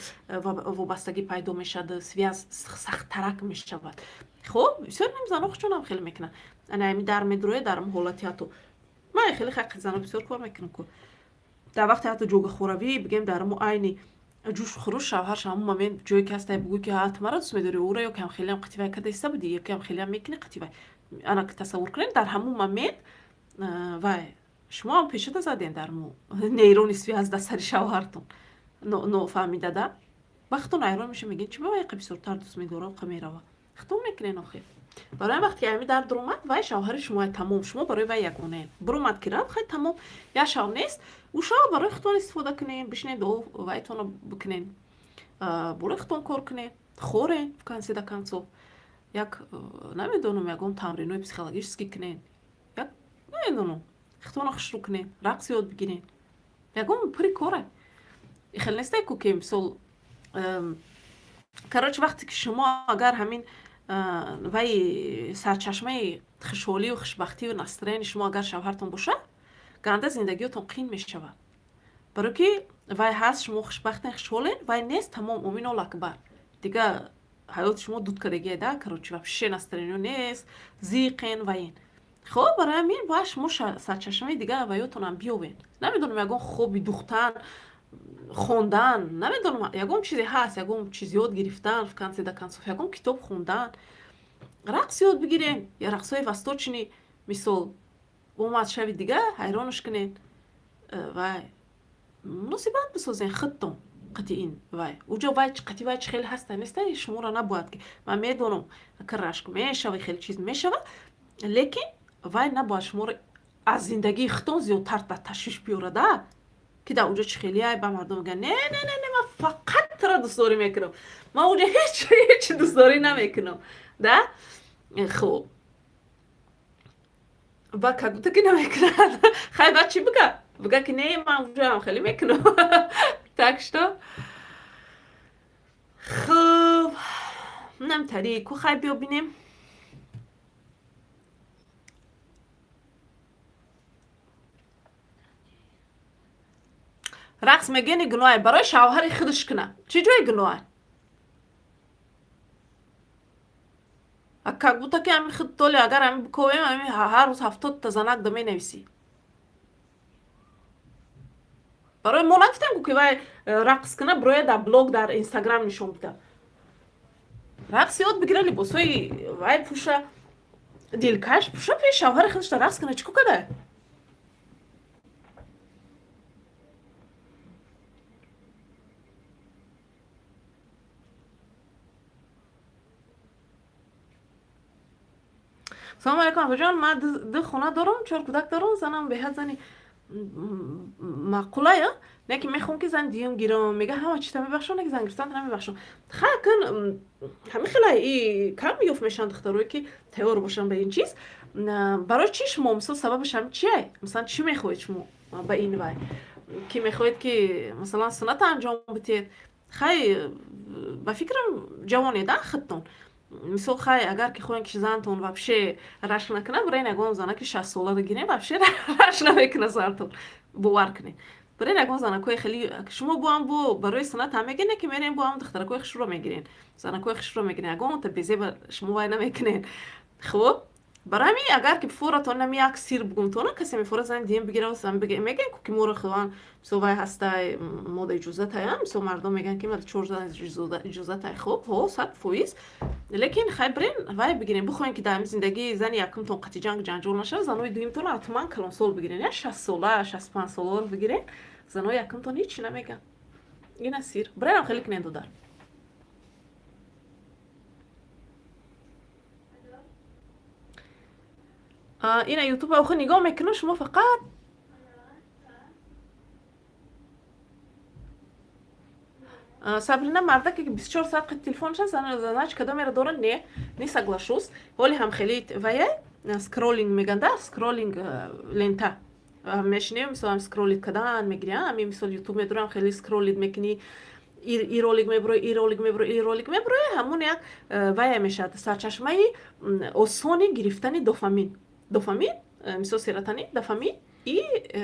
вобастагӣ пайдо мешавад, связь сахттарак мешавад. Хоб, бисёр ним зано худшонам хеле мекунанд. Ана ами дар медуроя дар ҳамун ҳолати, ҳатто ман хеле хаққи зано бисёр кор мекунам ку дар вақте ҳатто ҷогахӯравӣ, бигем, дар ҳамун айни ҷӯшу хуруш шавҳарш ҳамун момент ҷое ки ҳастай, бугӯй, ки ҳа, ту маро дӯст медорӣ, ӯро ё кам хелеам қативай карда иста будӣ, ё кам хелеам мекунӣ қативай. Ана, тасаввур кунед, дар ҳамун момент вай шумо ҳам печата заден дар нейрони связь дар сари шавҳартон нофаҳмида да вақтон ҳайрон меша, мегӯед, чи ба вай қа бисёртар дӯст медорам, қа мерава. Хато мекунен охир. Барои вақте ки ҳами дар дуромад, вай шавҳари шумо, тамом, шумо барои вай ягонаед. Буромад ки рафт, хай, тамом, як шав нест, ӯ шава барои худтон истифода кунен, бишинед, дуо вайтонро бикунен, болои худтон кор кунен, хорен, в конце до концов як, намедонам, ягон тамринои психологический кунен, як, намедонам, худтонро хушрӯ кунен, рақс ёд бигирен, ягон пури коре хеле несте ку ки мисол, короче, вақте ки шумо агар ҳамин вай сарчашмаи хушҳолию хушбахтию настроение шумо агар шавҳартон бошад, ганда зиндагиётон қин мешавад, барое ки вай ҳаст, шумо хушбахтен, хушҳолен, вай нест, тамом, омин, Аллоҳу акбар, дига ҳаёти шумо дуд кардагие да, короче, вообще настроение нест, зиқен ва ин. Хоб, барои ҳамин бояд шумо сарчашмаи дига ваётонам биёвед. Намедонам, ягон хоби духтан, хондан, намедонам, ягон чизе ҳаст, ягон чиз ёд гирифтан, в конце до концов ягон китоб хондан, рақс ёд бигирем я рақсҳои восточный, мисол, омад шави дига ҳайронаш кунед, вай муносибат бисозен худтон қати ин вай уҷо вай қати вай чӣ хеле ҳаста неста, шуморо набояд ки, ман медонам, рашк мешава, хеле чиз мешава, лекин вай набояд шуморо аз зиндагии худтон зиёдтар дар ташвиш биёрада, ки дар уҷо чӣ хеле ба мардум мегӯянд: «Не, не, не, не, ман фақат туро дӯстдорӣ мекунам, ман уҷо ҳеҷ дӯстдорӣ намекунам», да. Хуб, ба как будто ки намекунад. Хай, баъд чӣ бига? Бига ки не, ман уҷоам хеле мекунам. Так что хуб, намтари ку, хай, биё бинем. Рақс мегӯяни гуноҳе барои шавҳари худаш куна, чӣ ҷои гуноҳе? Как будто ки ами худ толи агар ами биковем, ами ҳар рӯз 70-та занак да менависӣ. Барои мо нагуфтем ку ки вай рақс куна, бироя дар блог, дар Инстаграм нишон бида. Рақс ёд бигира, либосҳои вай пӯша, дилкаш пӯша, пеш шавҳари худаш да рақс куна, чӣ ку када? Салому алайкум, апаҷон. Ман ду хона дорам, чор кӯдак дорам. Занам беҳад зани маъқулая, не ки мехоҳам ки зани дуюм гирам. Мега, ҳама чизта мебахшам, не ки зан гирифтан намебахшам. Ха, кун ҳамин хела и кам ёфт мешаванд духтарое, ки тайёр бошанд ба ин чиз. Барои чӣ шумо, мисол, сабабаш ҳам чие? Масалан, чӣ мехоҳед шумо ба ин вай ки мехоҳед, ки масалан сунната анҷом бидиҳед? Хай, ба фикрам, ҷавонед худтон. Мисол, хай, агар ки хоҳем, ки зантон вообще рашк накунад, бирен ягон занаки 60-соларо гирем, вообще рашк намекунад зантон, бовар кунед. Бирен ягон занакҳои хеле шумо боам бо барои суннат ҳам мегирен, ки мерен бо ҳам духтаракҳои хушрӯро мегирен, занакҳои хушрӯро мегирен, ягонта безеба шумо вай намекунен. Хуб, барои ҳамин, агар ки форатон нами як сир бугумтона, касе мефора зани дуюм бигира, мегӯен ки моро худованд, мисол, вай ҳастай, мода иҷозатая. Мисол, мардум мегӯянд, ки мада чор зан иҷозатай. Хуб, ҳо, 100%, лекин хай, бирен вай бигирен. Бихоҳем, ки дар ҳамин зиндагии зани якумтон қатъи ҷанг ҷанҷол нашавад, занои дуюмтон ҳатман калонсол бигирен, я 60-сола, 65-соларо бигирен. Занои якумтон ҳеҷ чи намегӯянд. Ина сир, биренам хеле кунен, додар. Ина Ютуб охир нигоҳ мекунам, шумо фақат Сабрина, мардаке ки 24 соат қи телефонша занач кадомеро дорад? Не, не соглашусь. Ҳоли ҳам хеле вая скроллинг меганда, скроллинг, лента мешинем, мисол, скроллить кардан мегирям. Ами мисол, Ютуб медорам, хеле скроллить мекунӣ. И ролик мебурои, и ролик мебурои, и ролик мебурои, ҳамун як вая мешавад, сарчашмаи осони гирифтани дофамин. Дофамин, мисол, серотонин, дофамин и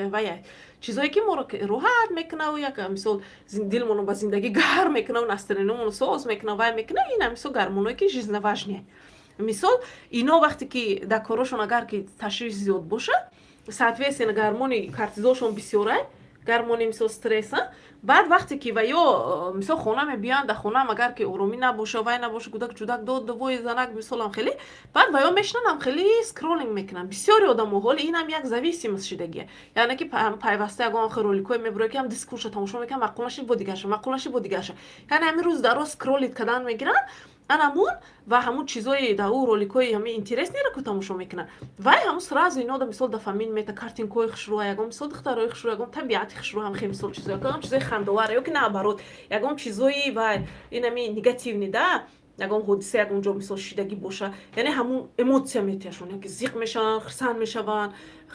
вая чизое, ки моро роҳат мекунаву як, мисол, дилмонро ба зиндагӣ гарм мекунаву настроение монро соз мекуна, вай мекуна. Ина, мисол, гормоное, ки жизненно, мисол, ино вақте ки дар корошон агар ки ташвиш зиёд бошад, соответственно гормони кортизолшон бисёрай, гормони, мисол, стресса. Баъд вақте ки ва ё, мисол, хона мебиёянд, дар хонаам агар ки оромӣ набоша, вай набоша, кӯдак чудак дод вой занак, мисолам, хеле баъд ва ё мешинанд, хеле скроллинг мекунанд бисёри одамо. Ҳоли инам як зависимость шидагия, яъне ки пайваста ягон роликҳое мебурояд, ки ҳам дискурша тамошо мекунанд, маъқул нашид, бо дигарша, маъқул нашид, бо дигарша. Яъне ҳамин рӯз дар роз скроллить кардан мегиранд. Анамун ва ҳамун чизои дар ӯ роликҳои ҳамин интересный ро ку тамошо мекунанд, вай ҳамун сразу ино да, мисол, дофамин мета, картинкҳои хушрӯ, ягон, мисол, духтарои хушрӯ, ягон табиати хушрӯ, ҳам хел, мисол, чизо, ягон чизои хандовар ё ки наоборот, ягон чизои вай инами негативный да, ягон ҳодиса ягон ҷо, мисол, шидагӣ боша, яъне ҳамун эмоция метиҳашон, яки зиқ мешаванд, хурсанд мешаванд,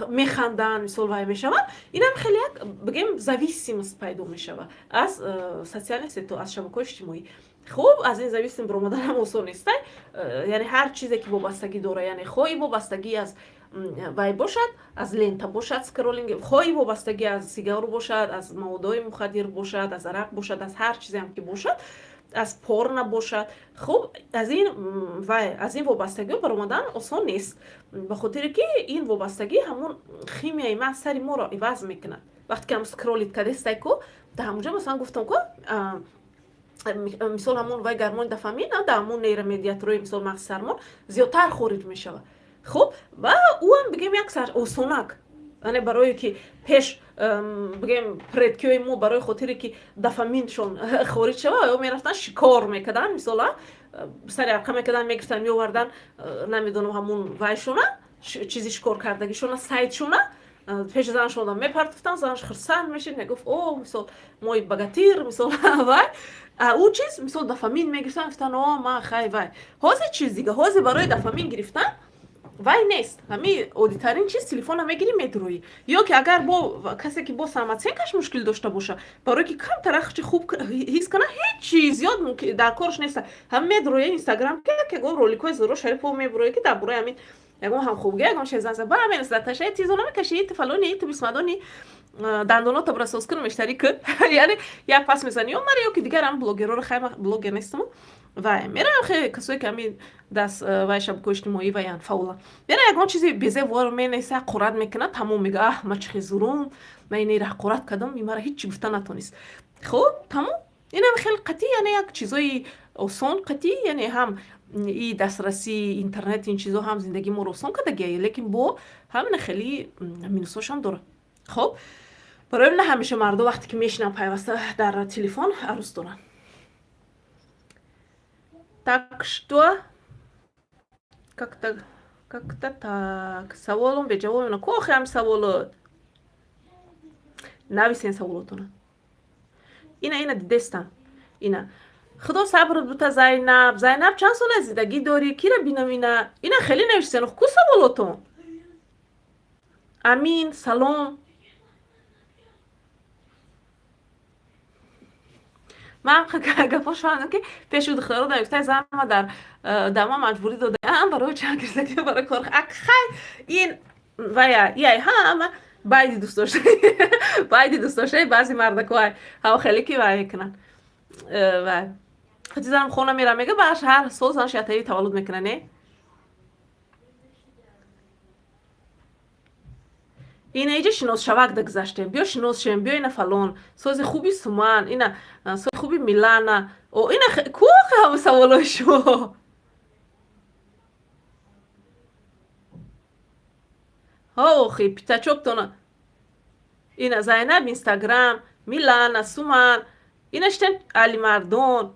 механданд, мисол, вай мешаванд. Инам хеле як, бигем, зависимость пайдо мешавад аз социальный сеть о, аз шабакаҳои иҷтимоӣ. Хуб, аз ин зависим баромаданам осон нест. Яъне ҳар чизе, ки вобастагӣ дора, яъне хоҳи вобастагӣ аз вай бошад, аз лента бошад, скроллинг, хоҳи вобастагӣ аз сигару бошад, аз маводҳои мухаддир бошад, аз арақ бошад, аз ҳар чизеам ки бошад, аз порно бошад, хуб, аз ин вай, аз ин вобастагиҳо баромадан осон нест, ба хотире ки ин вобастагӣ ҳамун химияи мағз сари моро иваз мекунад. Вақте ки ҳам скроллить кардестай ку, дар ҳамунҷо, масалан, гуфтам ку, мисол, ҳамун вай гормони дофамин дар ҳамун нейромедиаторҳои, мисол, мағзи сармон зиёдтар хориҷ мешавад. Хуб, ва ӯам, бигем, як сар осонак, яъне барое ки пеш, бигем, предки ҳои мо барои хотире ки дофаминшон хориҷ шава, ё мерафтан шикор мекарданд, мисол, сари арқа мекарданд, мегирифтанд, меовардан, намедонам, ҳамун вайшона, чизи шикор кардагишона, сайдшона, пеши занашон мепартофтанд, занаш хурсанд мешид, мегуфт: «О, мисол, мой богатырь», мисол, вай ӯ чиз, мисол, дофамин мегирифтан, гуфтан: «О, ман хай вай». Ҳозир чиз дига, ҳозир барои дофамин гирифтан вай нест, ҳамин оддитарин чиз, телефона мегирӣ, медуроӣ. Ё ки агар бо касе, ки бо самооценка ш мушкил дошта боша, барое ки камтарахчи хуб ҳис кана, ҳеҷ зиёд дар корш неста, ҳам медуроя Инстаграм, ки ягон роликҳои зуро Шарипова мебуроя, ки дар бораи ҳамин ягон ҳамхобгӣ, ягон шезанза ба менасдаташа, тизо намекаши, ту фалони, ту бисмадони, дандоното брасоз кун, мештарӣ ку, яъне як пас мезани ё маре, ё ки дигар ҳам блогерро. Хай, блогер нестам, вай мерам, хе касое, ки ҳамин даст вай шабакаҳои иҷтимоӣ ваян фаъолан, мера ягон чизи безевор менеса, ҳақорат мекунад, тамом, мега: «Аҳ, ма чӣ хел зурум, ман инеро ҳақорат кардам, ин мара ҳеҷ чӣ гуфта натонист». Хуб, тамом, инам хеле қатъӣ, яъне як чизои осон қатъӣ, яъне ҳам и дастрасии интернет, ин чизо ҳам зиндагии моро осон кардагия, лекин бо ҳамина хеле минусҳошам дорад. Хоб, барои на ҳамеша мардо вақте ки мешинанд пайваста дар телефон, арӯз доранд. Так что как-то так. Саволом беҷавоб мемонад. Ку охи ҳами саволот? Нависен саволотона. Ина дидестам. Ина. Худо сабр бута, Зайнаб. Зайнаб, чанд сола зиндагӣ дорӣ? Кира бинам ина? Ина хеле нависен. Ку саволотон? Амин, салом. Ман гапҳо шунидам, ки пеши духтаро навистай: «Занама дар дама маҷбурӣ додаам барои чанд гирифтагӣ, барои кор». Хай, ин вая яй ҳама байди дӯстдошта, байди дӯстдоштаи баъзе мардакҳо ҳаво хеле ки вай мекунанд. Вай хати занам хона мера, мега, бааш ҳар сол занаш ятаи таваллуд мекуна, не? Ина иҷа шиносшавак да гузаштем, биё шинос шем, биё, ина фалон сози хуби суман, ина сози хуби Милана. О, ина ку ҳама саволои шумо? Охи пятачок тона. Ина Зайнаб, Инстаграм, Милана, Суман, ина штен Алимардон.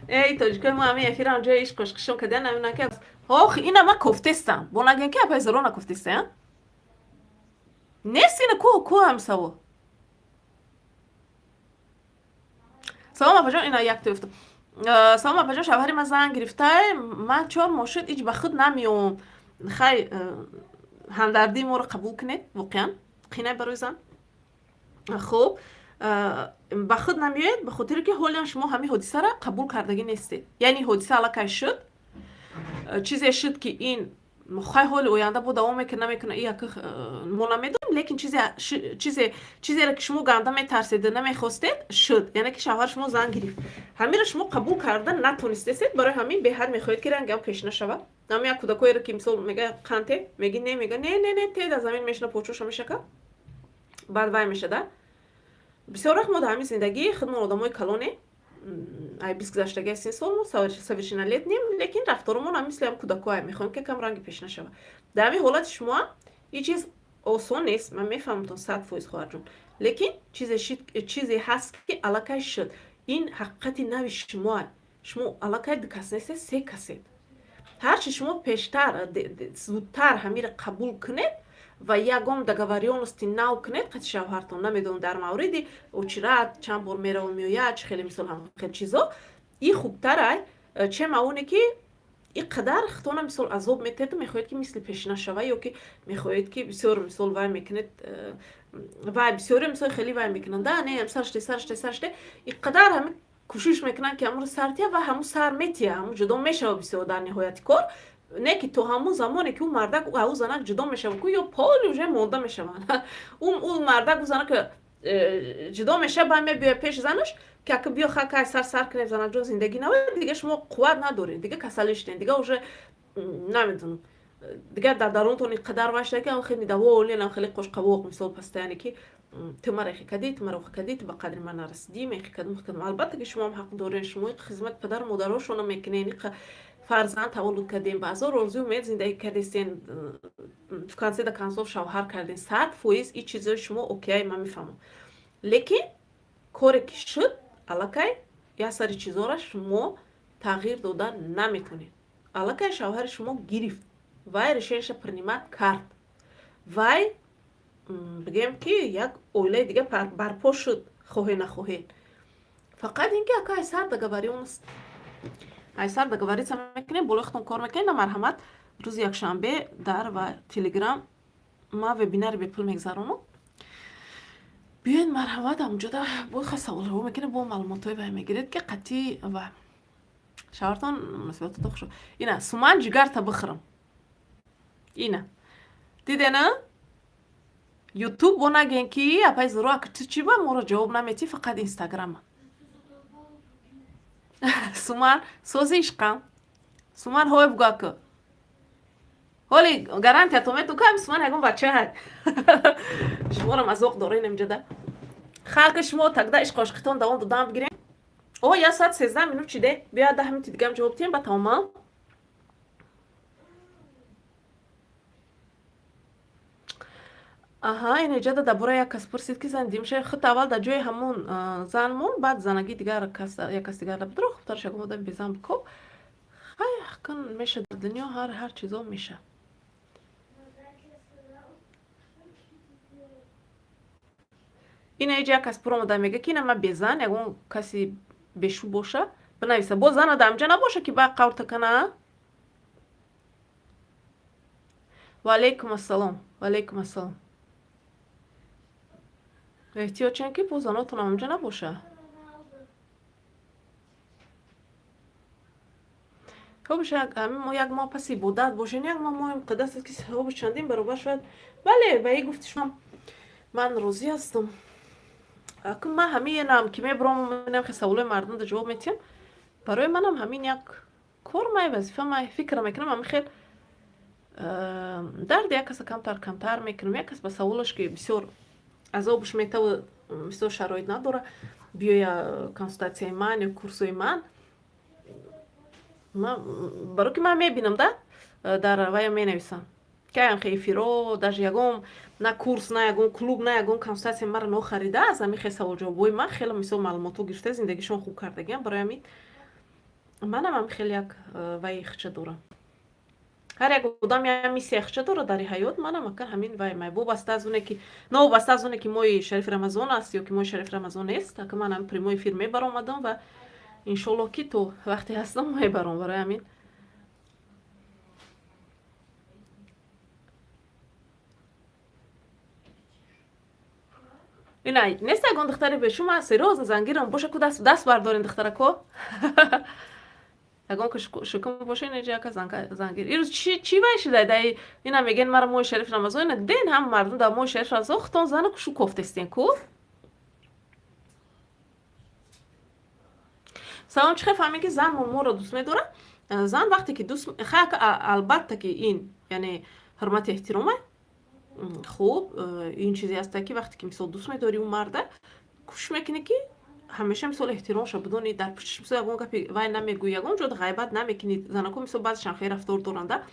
Эй, тоҷикои мо, ҳамин эфирам ҷои ишқ қошқишон кардиан, намедонам ки. Ох, ина ман кофтестам, бо нагӯем, ки апай Зоро накофтеста нест. Ина ку, ку ҳами савол? Салом, апаҷон. Ина якто ёфтам. Салом, апаҷон, шавҳари ман зан гирифтай, ман 4 моҳ шуд, ҳеҷ ба худ намеом. Хай, ҳамдардии моро қабул кунед, воқеан. Қинай барои зан. Хуб, ба худ намеояд, ба хотире ки ҳолиам шумо ҳамин ҳодисаро қабул кардагӣ нестед. Яъне ҳодиса аллакай шуд, чизе шуд, ки ин хай ҳоли оянда бо давом мекунад, намекунад, як мо намедонем, лекин чизеро, ки шумо ганда метарседу намехостед, шуд. Яъне ки шавҳар шумо зан гирифт. Ҳаминро шумо қабул карда натонистесед, барои ҳамин беҳад мехоҳед, ки рангам пеш нашавад. Ҳамин як кӯдакоеро, ки мисол мега қанте, меги не, мега не, не, не, те дар замин мешина, почоша мешака, баъд вай мешада. Бисёр вақт мо дар ҳамин зиндагии худмон одамои калоне, ай 20 гузаштаги син сол, мо совершеннолетним, лекин рафторумон ҳам мисли ҳам кӯдакоя, мехоҳем, ки кам ранги пеш нашавад. Дар ҳамин ҳолати шумо ин чиз осон нест, ман мефаҳмам 100%, хоҳарҷон, лекин чизе ҳаст, ки аллакай шуд. Ин ҳақиқати нави шумоа. Шумо аллакай ду кас нестед, се касед. Ҳарчи шумо пештар, зудтар ҳамиро қабул кунед ва ягон договорённости нав кунед қати шавҳартон, намедонам, дар мавриди очират, чанд бор мераву меояд, чӣ хеле, мисол, ҳам хел чизо, и хубтарай, чем оне ки и қадар худтона, мисол, азоб метеду мехоҳед, ки мисли пешина шава, ё ки мехоҳед, ки бисёр, мисол, вай мекунед, вай бисёре, мисол, хеле вай мекунанд, да не, сарште, сарште, сарште, и қадар ҳамин кӯшиш мекунанд, ки ҳамонро сар тия, ва ҳамун сар метия, ҳамун ҷудо мешава. Бисёр дар ниҳояти кор не, ки то ҳамун замоне, ки ӯ мардак, ӯ занак ҷудо мешава, ку ё поли уже монда мешаванд. Ӯ мардак, ӯ занак ҷудо мешава, баъд мебиёя пеши занаш, ки ака, биё, хакай сар сар кунем, занакҷон, зиндагӣ нава. Дига шумо қувват надоред, дига касалӣ шудем, дига уже намедонам, дигар дар дарунтон қадар вашта, ки хеле недоволен, хеле қошқавоқ, мисол, постоянно, ки ту мара эхе кардӣ, ту мара охе кардӣ, ту ба қадри ман нарасидӣ, мехе кардам, кардам. Албатта, ки шумоам ҳақ дорен, шумо хизмати падару модарошона мекунен, фарзанд таваллуд кардем, ба ҳазор орзую умед зиндагӣ кардестен, в конце до концов шавҳар кардем. 100% и чизои шумо окей, ман мефаҳмам, лекин коре ки шуд, аллакай як сари чизора шумо тағйир дода наметонед. Аллакай шавҳари шумо гирифт, вай решениеша принимать кард, вай бигӯем, ки як оилаи дига барпо шуд, хоҳе нахоҳед. Фақат ин ки ака, айсар договорённость, айсар договориться мекунем, болои худтон кор мекунем. На, марҳамат, рӯзи якшанбе дар ва Телеграм ма вебинари бепул мегзаронам. Биёед, марҳамат, ҳамунҷода бо ха саволҳо мекунем, бо маълумотҳои вай мегиред, ки қатъӣ ва шавҳартон муносибатото хушо. Ина, суман, ҷигарта бихӯрам, ина дидена Ютуб бо наген, ки апай Зуро, ака, ту чӣ ба моро ҷавоб наметӣ, фақат Инстаграма. Суман, сози ишқам, суман, ҳой, бугу, ака, ҳоли гарантия то мету кам суман ягон бача ҳай шуморо мазоқ дорен имҷода. Хака, шумо тогда ишқошқитон давом додан бигирем. О, 1 соат 13 минут шиде. Биё, 10 минути дигам ҷавоб тиҳем, ба тамомам. Аҳа, ин иҷода дар бораи як кас пурсид, ки зани димша худ аввал дар ҷои ҳамон зан мон, баъд занагӣ дигар кас, як кас дигар набудро, хубтараш ягон одами безан бикоб. Хай, кун меша, дар дунё ҳар чизо меша. Ина иҷа як кас пур омада мега, ки ина ман безан, ягон каси бешу боша, бинависа. Боз зана дар амҷа набоша, ки баъд қаврта кана. Ваалайкум ассалом, ваалайкум ассалом. Эҳтиёт чен, ки боз занотон амҷа набоша. Хуб, ҳамин мо як моҳ паси ибодат бошем, як моҳ, моҳи муқаддас аст, ки савобаш чандин баробар шояд. Бале, ба и гуфти шумо ман розӣ ҳастам. Акун ман ҳаминам ки мебурам, менам, хе саволои мардумро ҷавоб метиҳам, барои манам ҳамин як кор май, вазифа май. Фикр мекунам, ҳамин хел дарди як каса камтар камтар мекунам. Як кас ба саволаш, ки бисёр азобш метаву бисёр шароит надора биёя консултатсияи ман ё курсои ман, баро ки ман мебинам да, дар вая менависам, ки аям хе эфиро даже ягон на курс, на ягон клуб, на ягон консултатсия маро нохарида, аз ҳамин хе саволҷавобҳои ман хеле, мисол, маълумотҳо гирифта, зиндагишон хуб кардагиам. Барои ҳамин манам ҳам хеле як ваи хича дорам. Ҳар як одам як миссия хича дорад дар ҳаёт. Манам ака ҳамин вай май, вобаста аз оне ки, новобаста аз оне ки моҳи шарифи Рамазон аст ё ки моҳи шарифи Рамазон нест, ака, ман ҳамин прямой эфир мебаромадам ва иншоллоҳ, ки то вақте ҳастам, мебаром. Барои ҳамин Ина нест ягон духтари бешума серьёзно зангирам боша, ку даст бардорин, духтарако. Ягон шукум боша, инаҷа яка зангир. Ирӯз чӣ вай шуда дай? Ина мегӯян мара моҳи шариф Рамазон, ина ден ҳам мардум дар моҳи шариф Рамазон худтон зану шу кофтестен ку. Салом, чӣ хел фаҳмем, ки зан моро дӯст медорад? Зан вақте ки дӯст, албатта, ки ин яъне ҳурмати эҳтирома. Хуб, ин чизе ҳаста, ки вақте ки мисол дӯст медорӣ ӯ марда, кӯшиш мекунӣ, ки ҳамеша мисол эҳтиромша бидонӣ, дар пуштиш мисол ягон гапи вай намегӯӣ, ягон ҷо ғайбат намекунӣ. Занако мисол баъзешан хеле рафтор доранда,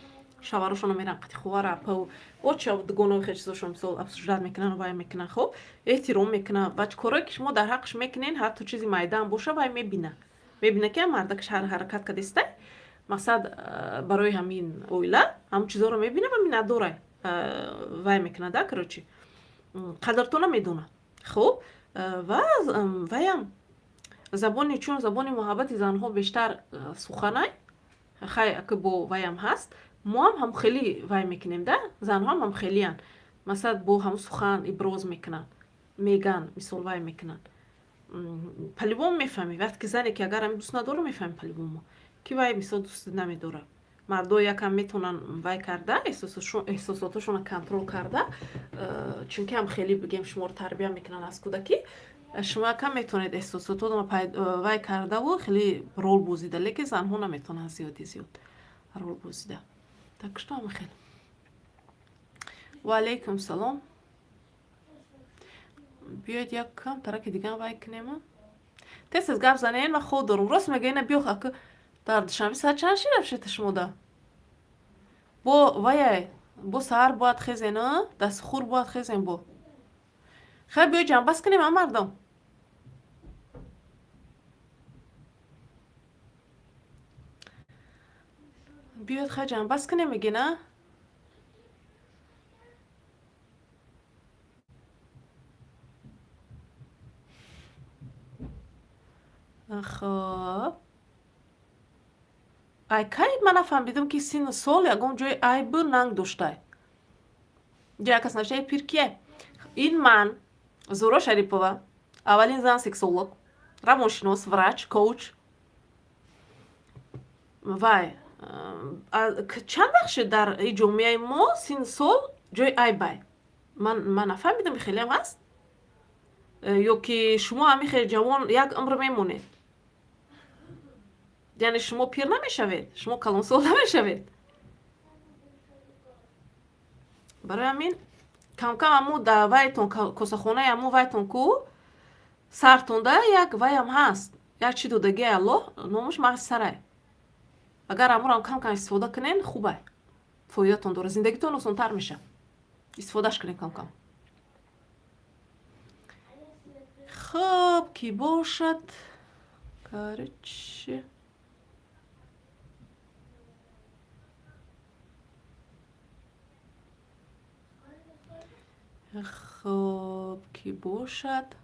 шаварошонро меран қати хувара, апау, оча, дугонаи хел чизошон мисол обсуждать мекунанд, вай мекунанд. Хуб, эҳтиром мекунанд ва корое ки шумо дар ҳаққаш мекунед, ҳатто чизи майдаам боша, вай мебина, мебина, ки мардакаш ҳаракат кардистай, мақсад барои ҳамин оила ҳамн чизоро мебина ва миннатдора вай мекунад да, короче, қадртона медонад. Хуб, ва ваям забони, чун забони муҳаббати занҳо бештар суханай, хай, аки бо ваям ҳаст, мо ҳам ҳам хеле вай мекунем да, занҳо ҳам хелиян, масалан, бо ҳамн сухан иброз мекунанд, меган, мисол, вай мекунанд. По-любому мефаҳмӣ, вақте ки зане ки агар ҳамин дӯст надора, мефаҳмӣ по-любому, ки вай мисол дӯст намедорад. Мардо якам метавонанд вай карда, эҳсосоташонро контрол карда, чунки ҳам хеле, бигем, шуморо тарбия мекунанд аз кӯдакӣ, шумо якам метавонед эҳсосототонро вай кардаву хеле рол бозида, лекин занҳо наметавонанд зиёди зиёд рол бозида. Так что ҳама хел. Ва алайкум салом. Биёед, як кам тараки дигам вай кунем, тез тез гап занен, ман хоб дорум. Рост мега, ина биё, ака, дар Душанбе соат чанд ши рафшета шумода? Бо ваяй, бо саҳар бояд хезен, дастхӯр бояд хезен. Бо хай, биё, ҷамъбаст кунем, а мардам. Биёед, хай, ҷамъбаст кунем, мегӣ на? Хоб, ай кай ман нафаҳмидам, ки синну сол ягон ҷои айбу нанг доштай. Ҷо як кас навиштае: пир кие? Ин ман Зуро Шарипова, аввалин зан сексолог, равоншинос, врач, коуч. Вай чанд вақт шуд дар ҷомеаи мо синну сол ҷои айбай? Ман нафаҳмидам, хелеам ҳаст ё ки шумо ҳамин хеле ҷавон як умр мемонед, яъне шумо пир намешавед, шумо калонсол намешавед. Барои ҳамин камкам аму да вайтон, косахонаи аму вайтон ку, сартонда як ваям ҳаст, як чи додагии Аллоҳ, номаш мағзи сарай. Агар амурам кам кам истифода кунен, хубай, фоидатон дорад, зиндагитон осонтар мешавад. Истифодаш кунен кам кам. Хуб, ки бошад, короче. Хуб, ки бошад.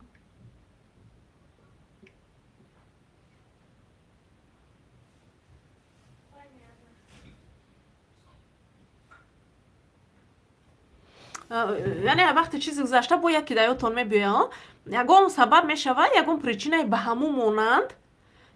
Яъне вақте чизе гузашта, бо яке дар ёдтон мебиёяд, ягон сабаб мешавад, ягон причинаи ба ҳамун монанд,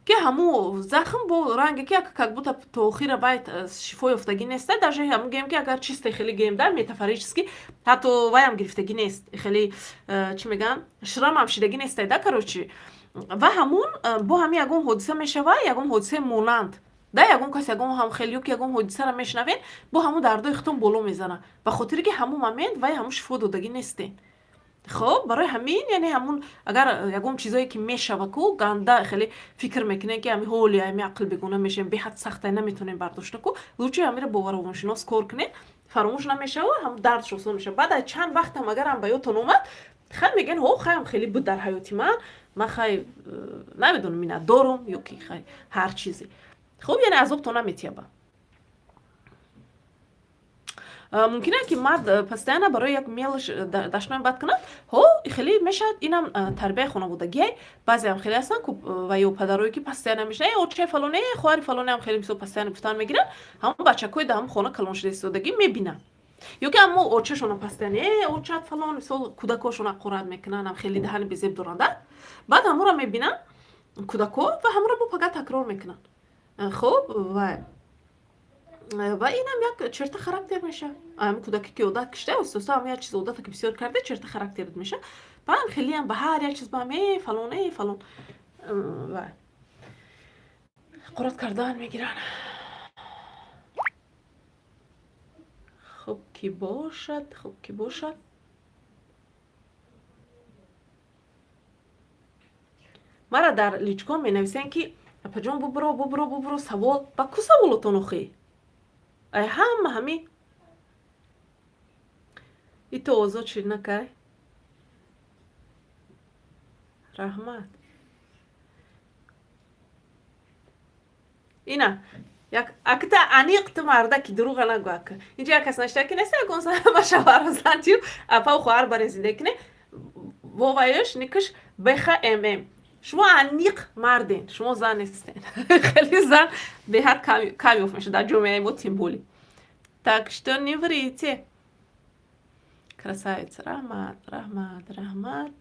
ки ҳамун захм бо ранге, ки как будто то охира вай шифо ёфтагӣ неста. Даже ҳамун гӯем, ки агар чисте хеле гӯем да, метафорически, ҳатто ваям гирифтагӣ нест, хеле чӣ мегӯянд, шрамам шидагӣ нестай да, короче. Ва ҳамун бо ҳамин ягон ҳодиса мешавад, ягон ҳодисаи монанд да, ягон кас, ягон ҳам хеле, ё ки ягон ҳодисаро мешунавед, бо ҳамун дардои худтон боло мезанад, ба хотире ки ҳамун момент вай ҳамун шифо додагӣ нестен. Хоб, барои ҳамин, яъне ҳамун агар ягон чизое ки мешава ку, ганда хеле фикр мекунем, ки ҳами ҳоли ҳами ақл бегона мешавем, беҳад сахтай, наметавонем бардошта ку, лучше ҳамиро бо равоншинос кор кунем, фаромӯш намешава, ҳам дардш осон мешава. Баъд аз чанд вақтам агарам ба ёдтон омад, хай, мегӯян: ҳо, хайам, хеле буд дар ҳаёти ман, ман хай намедонам, миннатдорум ё ки хай ҳар чизе. Хуб, яъне азобтон наметияба. Мумкин аст, ки мард постоянно барои як мелочь дашнои бад кунад? Ҳо, хеле мешавад. Инам тарбияи хонаводагиай. Баъзеам хеле ҳастанд ва ё падарое, ки постоянно мешавад: э, очаи фалоне, хоҳари фалонеам, хеле мисол постоянно гуфтан мегиранд. Ҳамон бачакҳои дар ҳамон хона калон шуда истодагӣ мебинанд. Ё ки аммо очашона пастаян, очат фалон, мисол, кӯдакошона қурат мекунанд, хеле даҳани безеб доранд, баъд ҳамонро мебинанд кӯдако ва ҳамонро бо пага такрор мекунанд. Хуб, ва инам як черта характер меша. Ами кӯдаке ки одат кишта, оҳиста ҳам як чиз одата ки бисёр карда, черта характерат меша. Баъд хелиам ба ҳар як чиз баам фалон, фалон ва қурат кардан мегиранд. Хуб ки бошад, хуб ки бошад. Мара дар личкон менависанд, ки апаҷон, бубуро, бубуро, бубуро, савол. Ба ку саволотон охӣ? Ай ҳама ҳами ито озод шид накай. Раҳмат. Ина як акта аниқ ту марда ки дурӯға нагӯ, ака. Инҷа як кас нашта ки нест, ягон ба шавҳару зан чӣ апау хоҳар баре зиндагӣ кине. Воваюш никаш бхмм. Шумо аниқ марден, шумо зан нестен. Хеле зан беҳад кам ёфт мешавад дар ҷомеаи мо, тем более. Так что не врите. Красавица, раҳмат, раҳмат, раҳмат.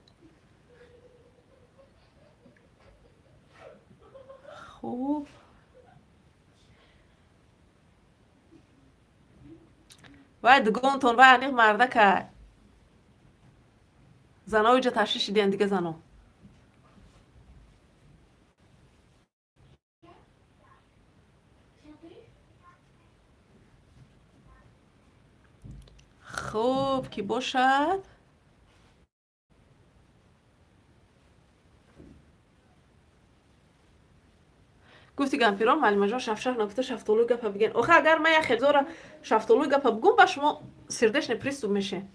Хуб. Вай дугонтон, вай аниқ мардака. Зано иҷа ташриф шидиян, дига зано. Хуб ки бошад. Гуфти гампирон, маълимаҷон, шафшаф нагуфта шафтолуи гапа биген. Охи, агар ман як хелзора шафтолуи гапа бугум, ба шумо сердечный приступ меше.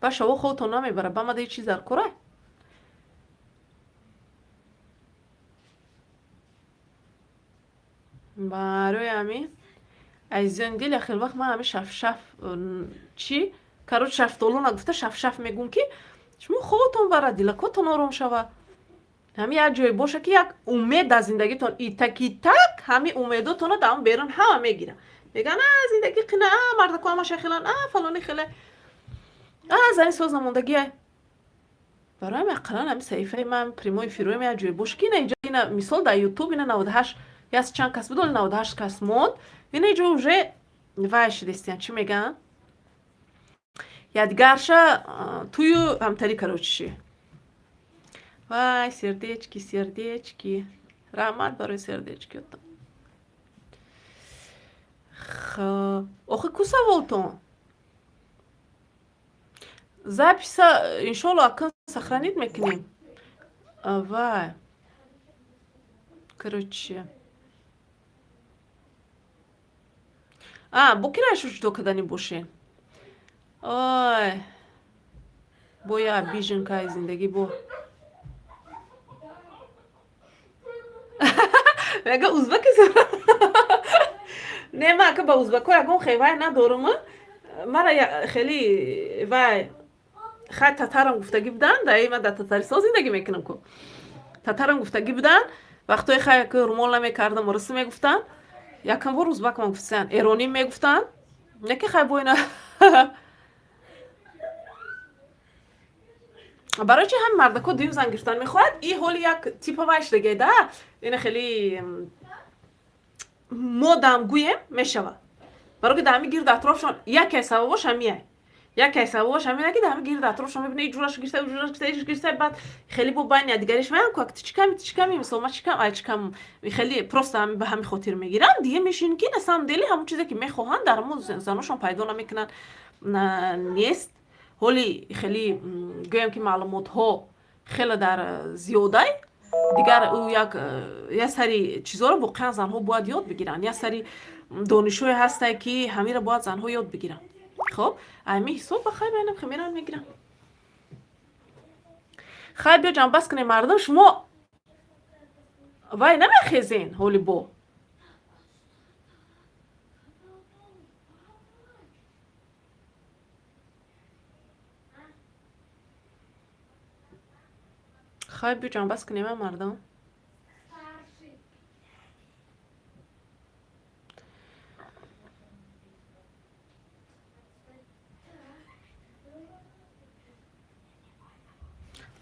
Ба шаво худтон намебара, ба мада чиз дар кора. Барои ҳамин, азизони дил, яхел вақт ман ҳамин шафшаф чӣ, короче, шафтолу нагуфта шафшаф мегӯм, ки шумо худтон бара, дилакотон ором шава. Ҳамин як ҷое боша, ки як умед дар зиндагитон итаки так, ҳамин умедотонро дар он берун ҳама мегиранд. Мегӯянд: а зиндагӣ қина, а мардако ҳамаша хелан, а фалони хеле, а зани соз намондагиай. Барои ҳамин ақаллан ҳамин саҳифаи ман, прямой эфироим як ҷое боша, ки ина иҷо, ина мисол дар Ютуб ина 98 яс чанд кас буд, оли 98 кас монд. Ина иҷо уже вай шидестиян, чӣ мегӯянд, ядгарша тую ҳамтари, короче, ши. Вай, сердечки, сердечки, раҳмат барои сердечкиотон. Хуб, охи ку саволтон? Записа иншолло акн сохранить мекунем. Вай, короче, а бо ки раишу ҷудо кардани бошен? Ой, бо я обиженкаи зиндагӣ, бо мега узбаки. Не, ма ака ба узбако ягон хевай надорум. Мара хеле вай хай татарам гуфтагӣ буданд. Даи ма дар Татаристон зиндагӣ мекунам ку, татарам гуфтагӣ буданд. Вақтое хай ки румол намекардам, русӣ мегуфтанд. Якам бор узбакам гуфтанд, эронӣ мегуфтанд, не ки хай бо ина. Барои чи ҳами мардако дуюм зан гирифтан мехоҳад? И ҳоли як типа вай шудагӣ да, ина хеле модам гӯем мешавад. Барои ки дар ҳами гирду атрофшон яке сабабош ҳамия, яке сабабош ҳамина, ки дар ҳами гирду атрофшон мебина, и ҷураш гирифта, ҷураш гирифта, иш гирифта, баъд хеле бо байни якдигариш меян ку, ту чӣ ками, ту чӣ ками, мисол ма чӣ кам, ай чӣ кам, хеле просто ҳами ба ҳами хотир мегиранд. Диге мешин, ки на самом деле ҳамон чизе ки мехоҳанд, дар ҳамон заношон пайдо намекунанд, нест. Ҳоли хеле гӯям, ки маълумотҳо хеле дар зиёдай. Дигар ӯ як сари чизҳоро воқеан занҳо бояд ёд бигиранд. Як сари донишҳое ҳастае, ки ҳамиро бояд занҳо ёд бигиранд. Хоб, ами ҳисоб ба хай байнам меран мегирам. Хай, биё ҷамъбаст кунем, мардум. Шумо вай намехезен ҳоли бо. Хай, биё ҷамъбаст кунем, мардум.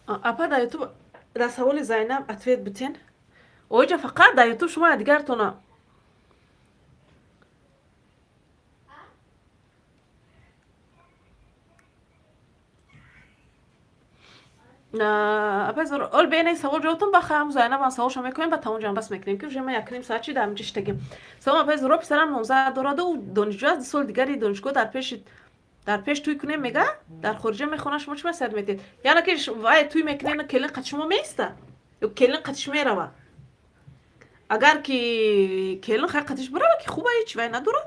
Апа, дар Ютуб дар саволи Зайнаб ответ битен. Оиҷа фақат дар Ютуб шумо дигартона. Апа, ол бенаи савол ҷавобтон ба хаам Зайнаб ман саволшо мекунем, ба тамом ҷанбас мекунем, ки уже ма 1,5 соат чи дар ҳамҷа шитагим. Салом, апаи Зуро, писарам номзад дораду, ӯ донишҷӯ аст, 2 соли дигари донишгоҳ дар пеш тӯй кунем мега, дар хориҷа мехонад, шумо чӣ маслиҳат медиҳед? Яъне ки вай тӯй мекунем, келин қати шумо меиста ё келин қатиш мерава? Агар ки келин хай қатиш бирава, ки хуба, ҳеч вай надора,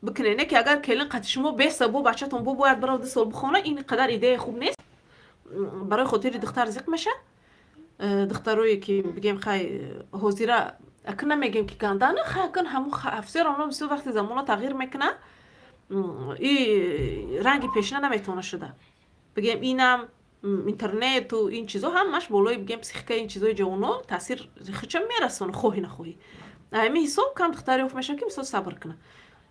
бикунед. Не ки агар келин қати шумо беста, бо бачатон бо бояд бирава 2 сол бихона, ин қадар идеяи хуб нест. Барои хотири духтар зиқ меша. Духтарое ки бигем, хай, ҳозира акн намегем, ки гандана, хай, акн ҳамун ҳафсер оно бисёр вақти замона тағйир мекунад, и ранги пешина наметавона шуда. Бигем, инам интернету ин чизо ҳамаш болои, бигем, психикаи ин чизои ҷавоно таъсир хича мерасона, хоҳӣ нахоҳӣ. Ҳамин ҳисоб кам духтар ёфт мешавад, ки мисол сабр кунад.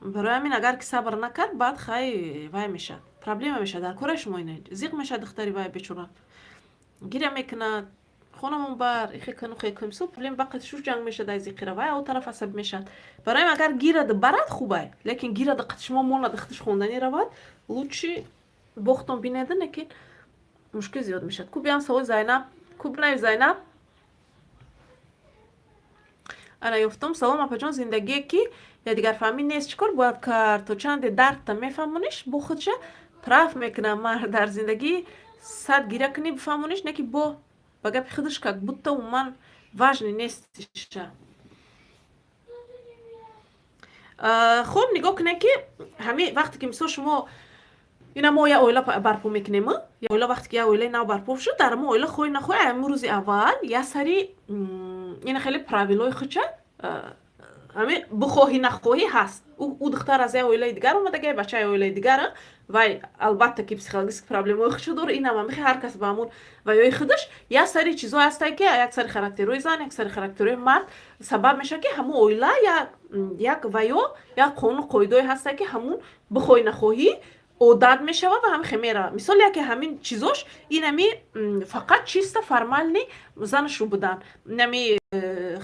Барои ҳамин агар ки сабр накард, баъд хай вай мешавад, проблема мешавад дар кораи шумо, ина зиқ мешавад духтари вай бечора, гиря мекунад, хонамон бар ихе куну хе кун, мисол проблема, ба қати шуш ҷанг мешавад, ай зиқира вай о тараф асаб мешавад. Барои ҳамин агар гирад, барад, хубай, лекин гирад, қати шумо монад, худаш хонданӣ равад, лучше бохтон бинеда, лекин мушкил зиёд мешавад. Ку биям саволи Зайнаб, ку бинавис, Зайнаб. Ана, ёфтум. Салом, апаҷон, зиндагие ки якдигарфаҳмӣ нест, чӣ кор бояд кард? То чанде дардта мефаҳмониш, бо худша прав мекунам. Мард дар зиндагӣ сад гиря кунӣ, бифаҳмониш, не ки бо ба гапи худаш, как будто умуман важный нестиша. Хуб, нигоҳ кунед, ки ҳамин вақте ки мисол шумо ина мо як оила барпо мекунем, оила вақте ки як оилаи нав барпо шуд, дар мо оила хоҳӣ нахоҳӣ ҳамин рӯзи аввал як сари ина хеле правилои худша ҳамин бихоҳӣ нахоҳӣ ҳаст. Ӯ духтар аз як оилаи дигар омадага, бача як оилаи дигар, вай албатта ки психологический проблемаҳои худшо дора, инам ҳамихе, ҳар кас ба ҳамун ваёи худаш як сари чизҳо ҳастае, ки як сари характерҳои зан, як сари характерҳои мард сабаб мешавад, ки ҳамун оила як ваё як қонуну қоидаое ҳастае, ки ҳамун бихоҳӣ нахоҳӣ одат мешавад ва ҳамихе меравад. Мисол, яке ҳамин чизош инами фақат чисто формальный занашу будан, инами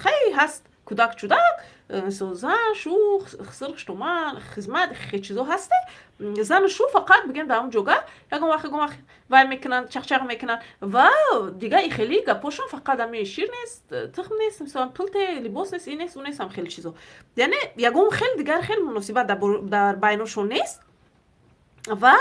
хай ҳаст, кӯдак чудак, мисол, зан шу хиср хуштоман хизмат, хе чизо ҳасте. Зану шу фақат, бигем, дар ҳамон ҷога ягон вақт вай мекунанд, чақчақ мекунанд ва дига и хеле гапошон фақат ами шир нест, тухм нест, мисол, пулте, либос нест, ин нест, ун нест, ҳам хеле чизо. Яъне ягон хел дигар хел муносибат дар байношон нест ва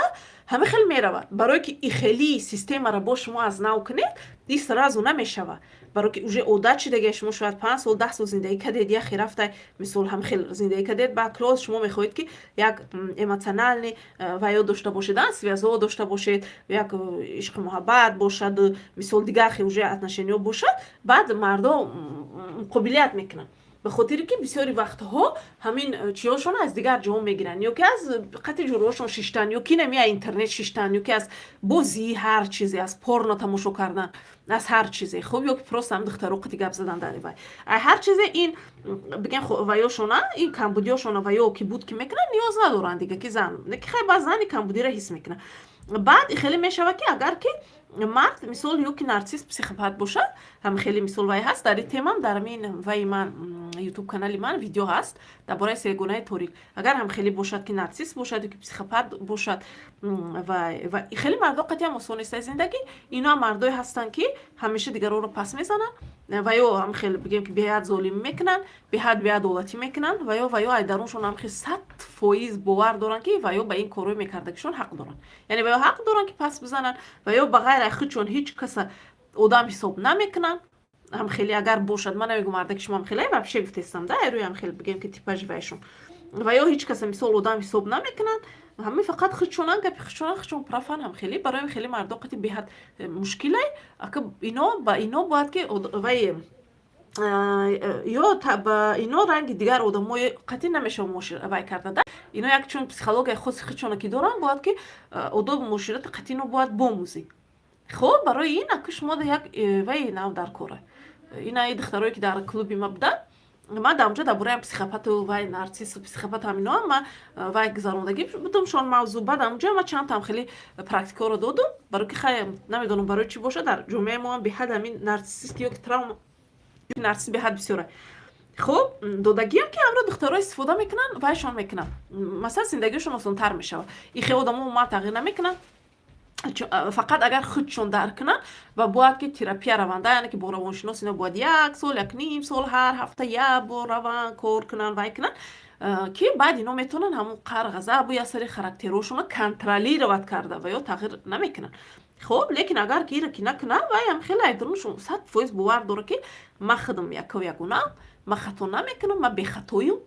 ҳама хел меравад. Барое ки и хели системаро бо шумо аз нав кунед, и сразу намешавад, барое ки уже одат шидаги. Шумо шояд 5 сол, 10 сол зиндагӣ кардед, яхе рафта, мисол, ҳам хел зиндагӣ кардед, баъд клоз шумо мехоҳед, ки як эмоциональный ваё дошта бошед, связо дошта бошед, як ишқи муҳаббат бошад, мисол, дигар хел уже отношениё бошад. Баъд мардо қобилият мекунанд, ба хотире ки бисёри вақтҳо ҳамин чиёшон аз дигар ҷоҳо мегиранд, ё ки аз қати ҷӯроҳошон шиштан, ё ки нами аз интернет шиштан, ё ки аз бозӣ, ҳар чизе, аз порно тамошо кардан, аз ҳар чизе. Хуб, ё ки просто ҳам духтаро қати гап задан дар вай, ҳар чизе ин, бигем, ваёшона, ин камбудиёшона ва ё ки буд, ки мекунанд, ниёз надоранд дига ки зан ки хай ба зани камбудиро ҳис мекунад. Баъд хеле мешавад, ки агар ки мард, мисол, ё ки нарцисс, психопат бошад, ҳам хеле, мисол, вай ҳаст. Дар ин темам дар ҳамин ваи ман, Ютуб канали ман, видео ҳаст дар бораи сегонаи торик. Агар ҳам хеле бошад, ки нарцисс бошад ё ки психопат бошад, ва хеле мардо қатъиан осон нест зиндагӣ. Ино мардое ҳастанд, ки ҳамеша дигаронро пас мезананд ва ё ҳам хеле, бигем, ки беҳад золимӣ мекунанд, беҳад беадолатӣ мекунанд ва ё ай даруншон ҳам хел 100% бовар доранд, ки ва ё ба ин корҳои мекардагишон ҳақ доранд, яъне ва ё ҳақ доранд, ки пас бизананд, ва ё ба ғайр аз худшон ҳеҷ каса одам ҳисоб намекунанд. Ҳам хеле агар бошад, ман намегӯм мардаки шумо ҳам хеле, вообще гуфтестам да, рӯи ҳам хеле, бигем, ки типажи вайшон, ва ё ҳеҷ каса, мисол, одам ҳисоб намекунанд, ҳамин фақат худшонан, гапи худшонан, худшон прав ан. Ҳам хеле барои хеле мардо қати беҳад мушкилай. Ака, ино ба ино бояд ки вай ё ба ино ранги дигар одамои қатъӣ намешава вай карда да. Ино як чун психологияи хоси худшона ки доранд, бояд ки одоби муоширати қатъӣ ино бояд бомӯзӣ. Хуб, барои ин ака шумо як вай нав дар кора. Ина духтарое, ки дар клуби ма буданд. Ман дар онҷо дар бораи психопату вай, нарцисс, психопат, ҳаминоам ман вай гузарондагӣ будам шон мавзӯъ. Баъд онҷо ман чанд хеле практикаро додум, барои ки, хай, намедонам, барои чӣ бошад, дар ҷомеаи мо беҳад ҳамин нарциссист ё ки травма нарцисс беҳад бисёра. Хуб, додагиам ки ҳамро духтаро истифода мекунанд, вайшон мекунанд, масалан, зиндагиашон осонтар мешавад. И хел одамо умуман тағйир намекунанд, фақат агар худшон дарк кунанд ва бояд ки терапия раванд, яъне ки бо равоншинос ино бояд як сол, як ним сол, ҳар ҳафта як бор раванд, кор кунанд, вай кунанд, ки баъд ино метавонанд ҳамон қаҳр, ғазабу як сари характерҳошонро контролировать карда ва ё тағйир намекунанд. Хуб, лекин агар ки ира ки накунанд, вайам хеле айдуруншон 100% бовар дорад, ки ман худам якав ягонаам, ман хато намекунам, ман бехатоюм.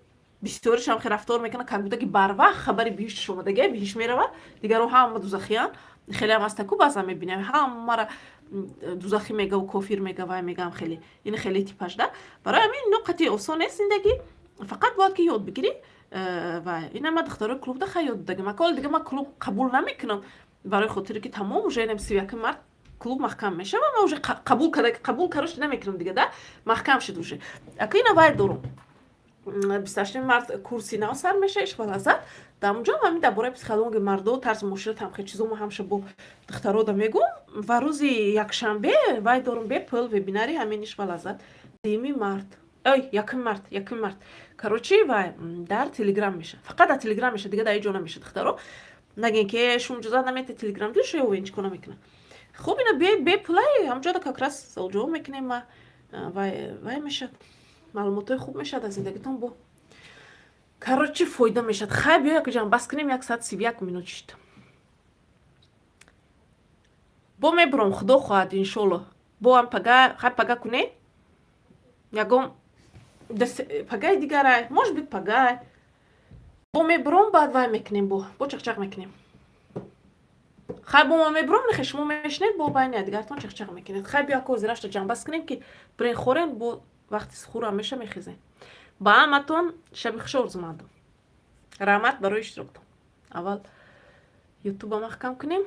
Бисёришам хел рафтор мекунанд, как будто ки барвақт хабари биҳиштш омадагия, биҳишт меравад, дигарро ҳама дузахиянд. Хелеам астаку, баъзан мебинем, ҳамара дузахӣ мегаву кофир мега, вай мегам, хеле ин хеле типаж да. Барои ҳамин ино қатъи осон нест зиндагӣ, фақат бояд ки ёд бигирӣ. Ва ина ма духтарои клубда хай ёд додагим. Акол дига ман клуб қабул намекунам, барои хотире ки тамом, уже инам 31 март клуб маҳкам мешава. Ман уже қабул карда, қабул, короче, намекунам дига да, маҳкам шуд уже. Ака, ина вай дорум, 28 март курси нав сар меша, «Ишқ ва лаззат». Дар онҷо ҳамин дар бораи психологияи мардо, тарзи муошират, ҳам хел чизо ма ҳамша бо духтарода мегӯм. Ва рӯзи якшанбе вай дорум, бепул вебинари ҳамин «Ишқ ва лаззат», 3 март, ой, 1 март, 1 март, короче, вай дар Телеграм меша, фақат дар Телеграм меша, дига дар ҳеҷ ҷо намеша. Духтаро, нагин ки шумо иҷозат наметед Телеграм диша ё ин чӣ кор намекунад. Хуб, ина бепулай ҳамҷода как раз саволҷавоб мекунем ма, вай мешад, маълумотҳои хуб мешавад аз зиндагитон, бо, короче, фоида мешавад. Хай, биё, якҷам бас кунем, 1 соат 31 минут шуд. Бо мебурам, худо хоҳад, иншолло, бо ам пага. Хай, пага куне, ягон пагаи дигарай, может быть, пагай бо мебурам, баъд вай мекунем, бо чақчақ мекунем. Хай, бо ма мебурам, нехе шумо мешинед, бо байни дигартон чақчақ мекунед. Хай, биё, ако зирашта ҷамъбаст кунем, ки бирен хорен, бо вақти сухурам меша, мехезем. Ба ҳаматон шаби хуш орзумандам, раҳмат барои иштироктон. Аввал Ютуба маҳкам кунем.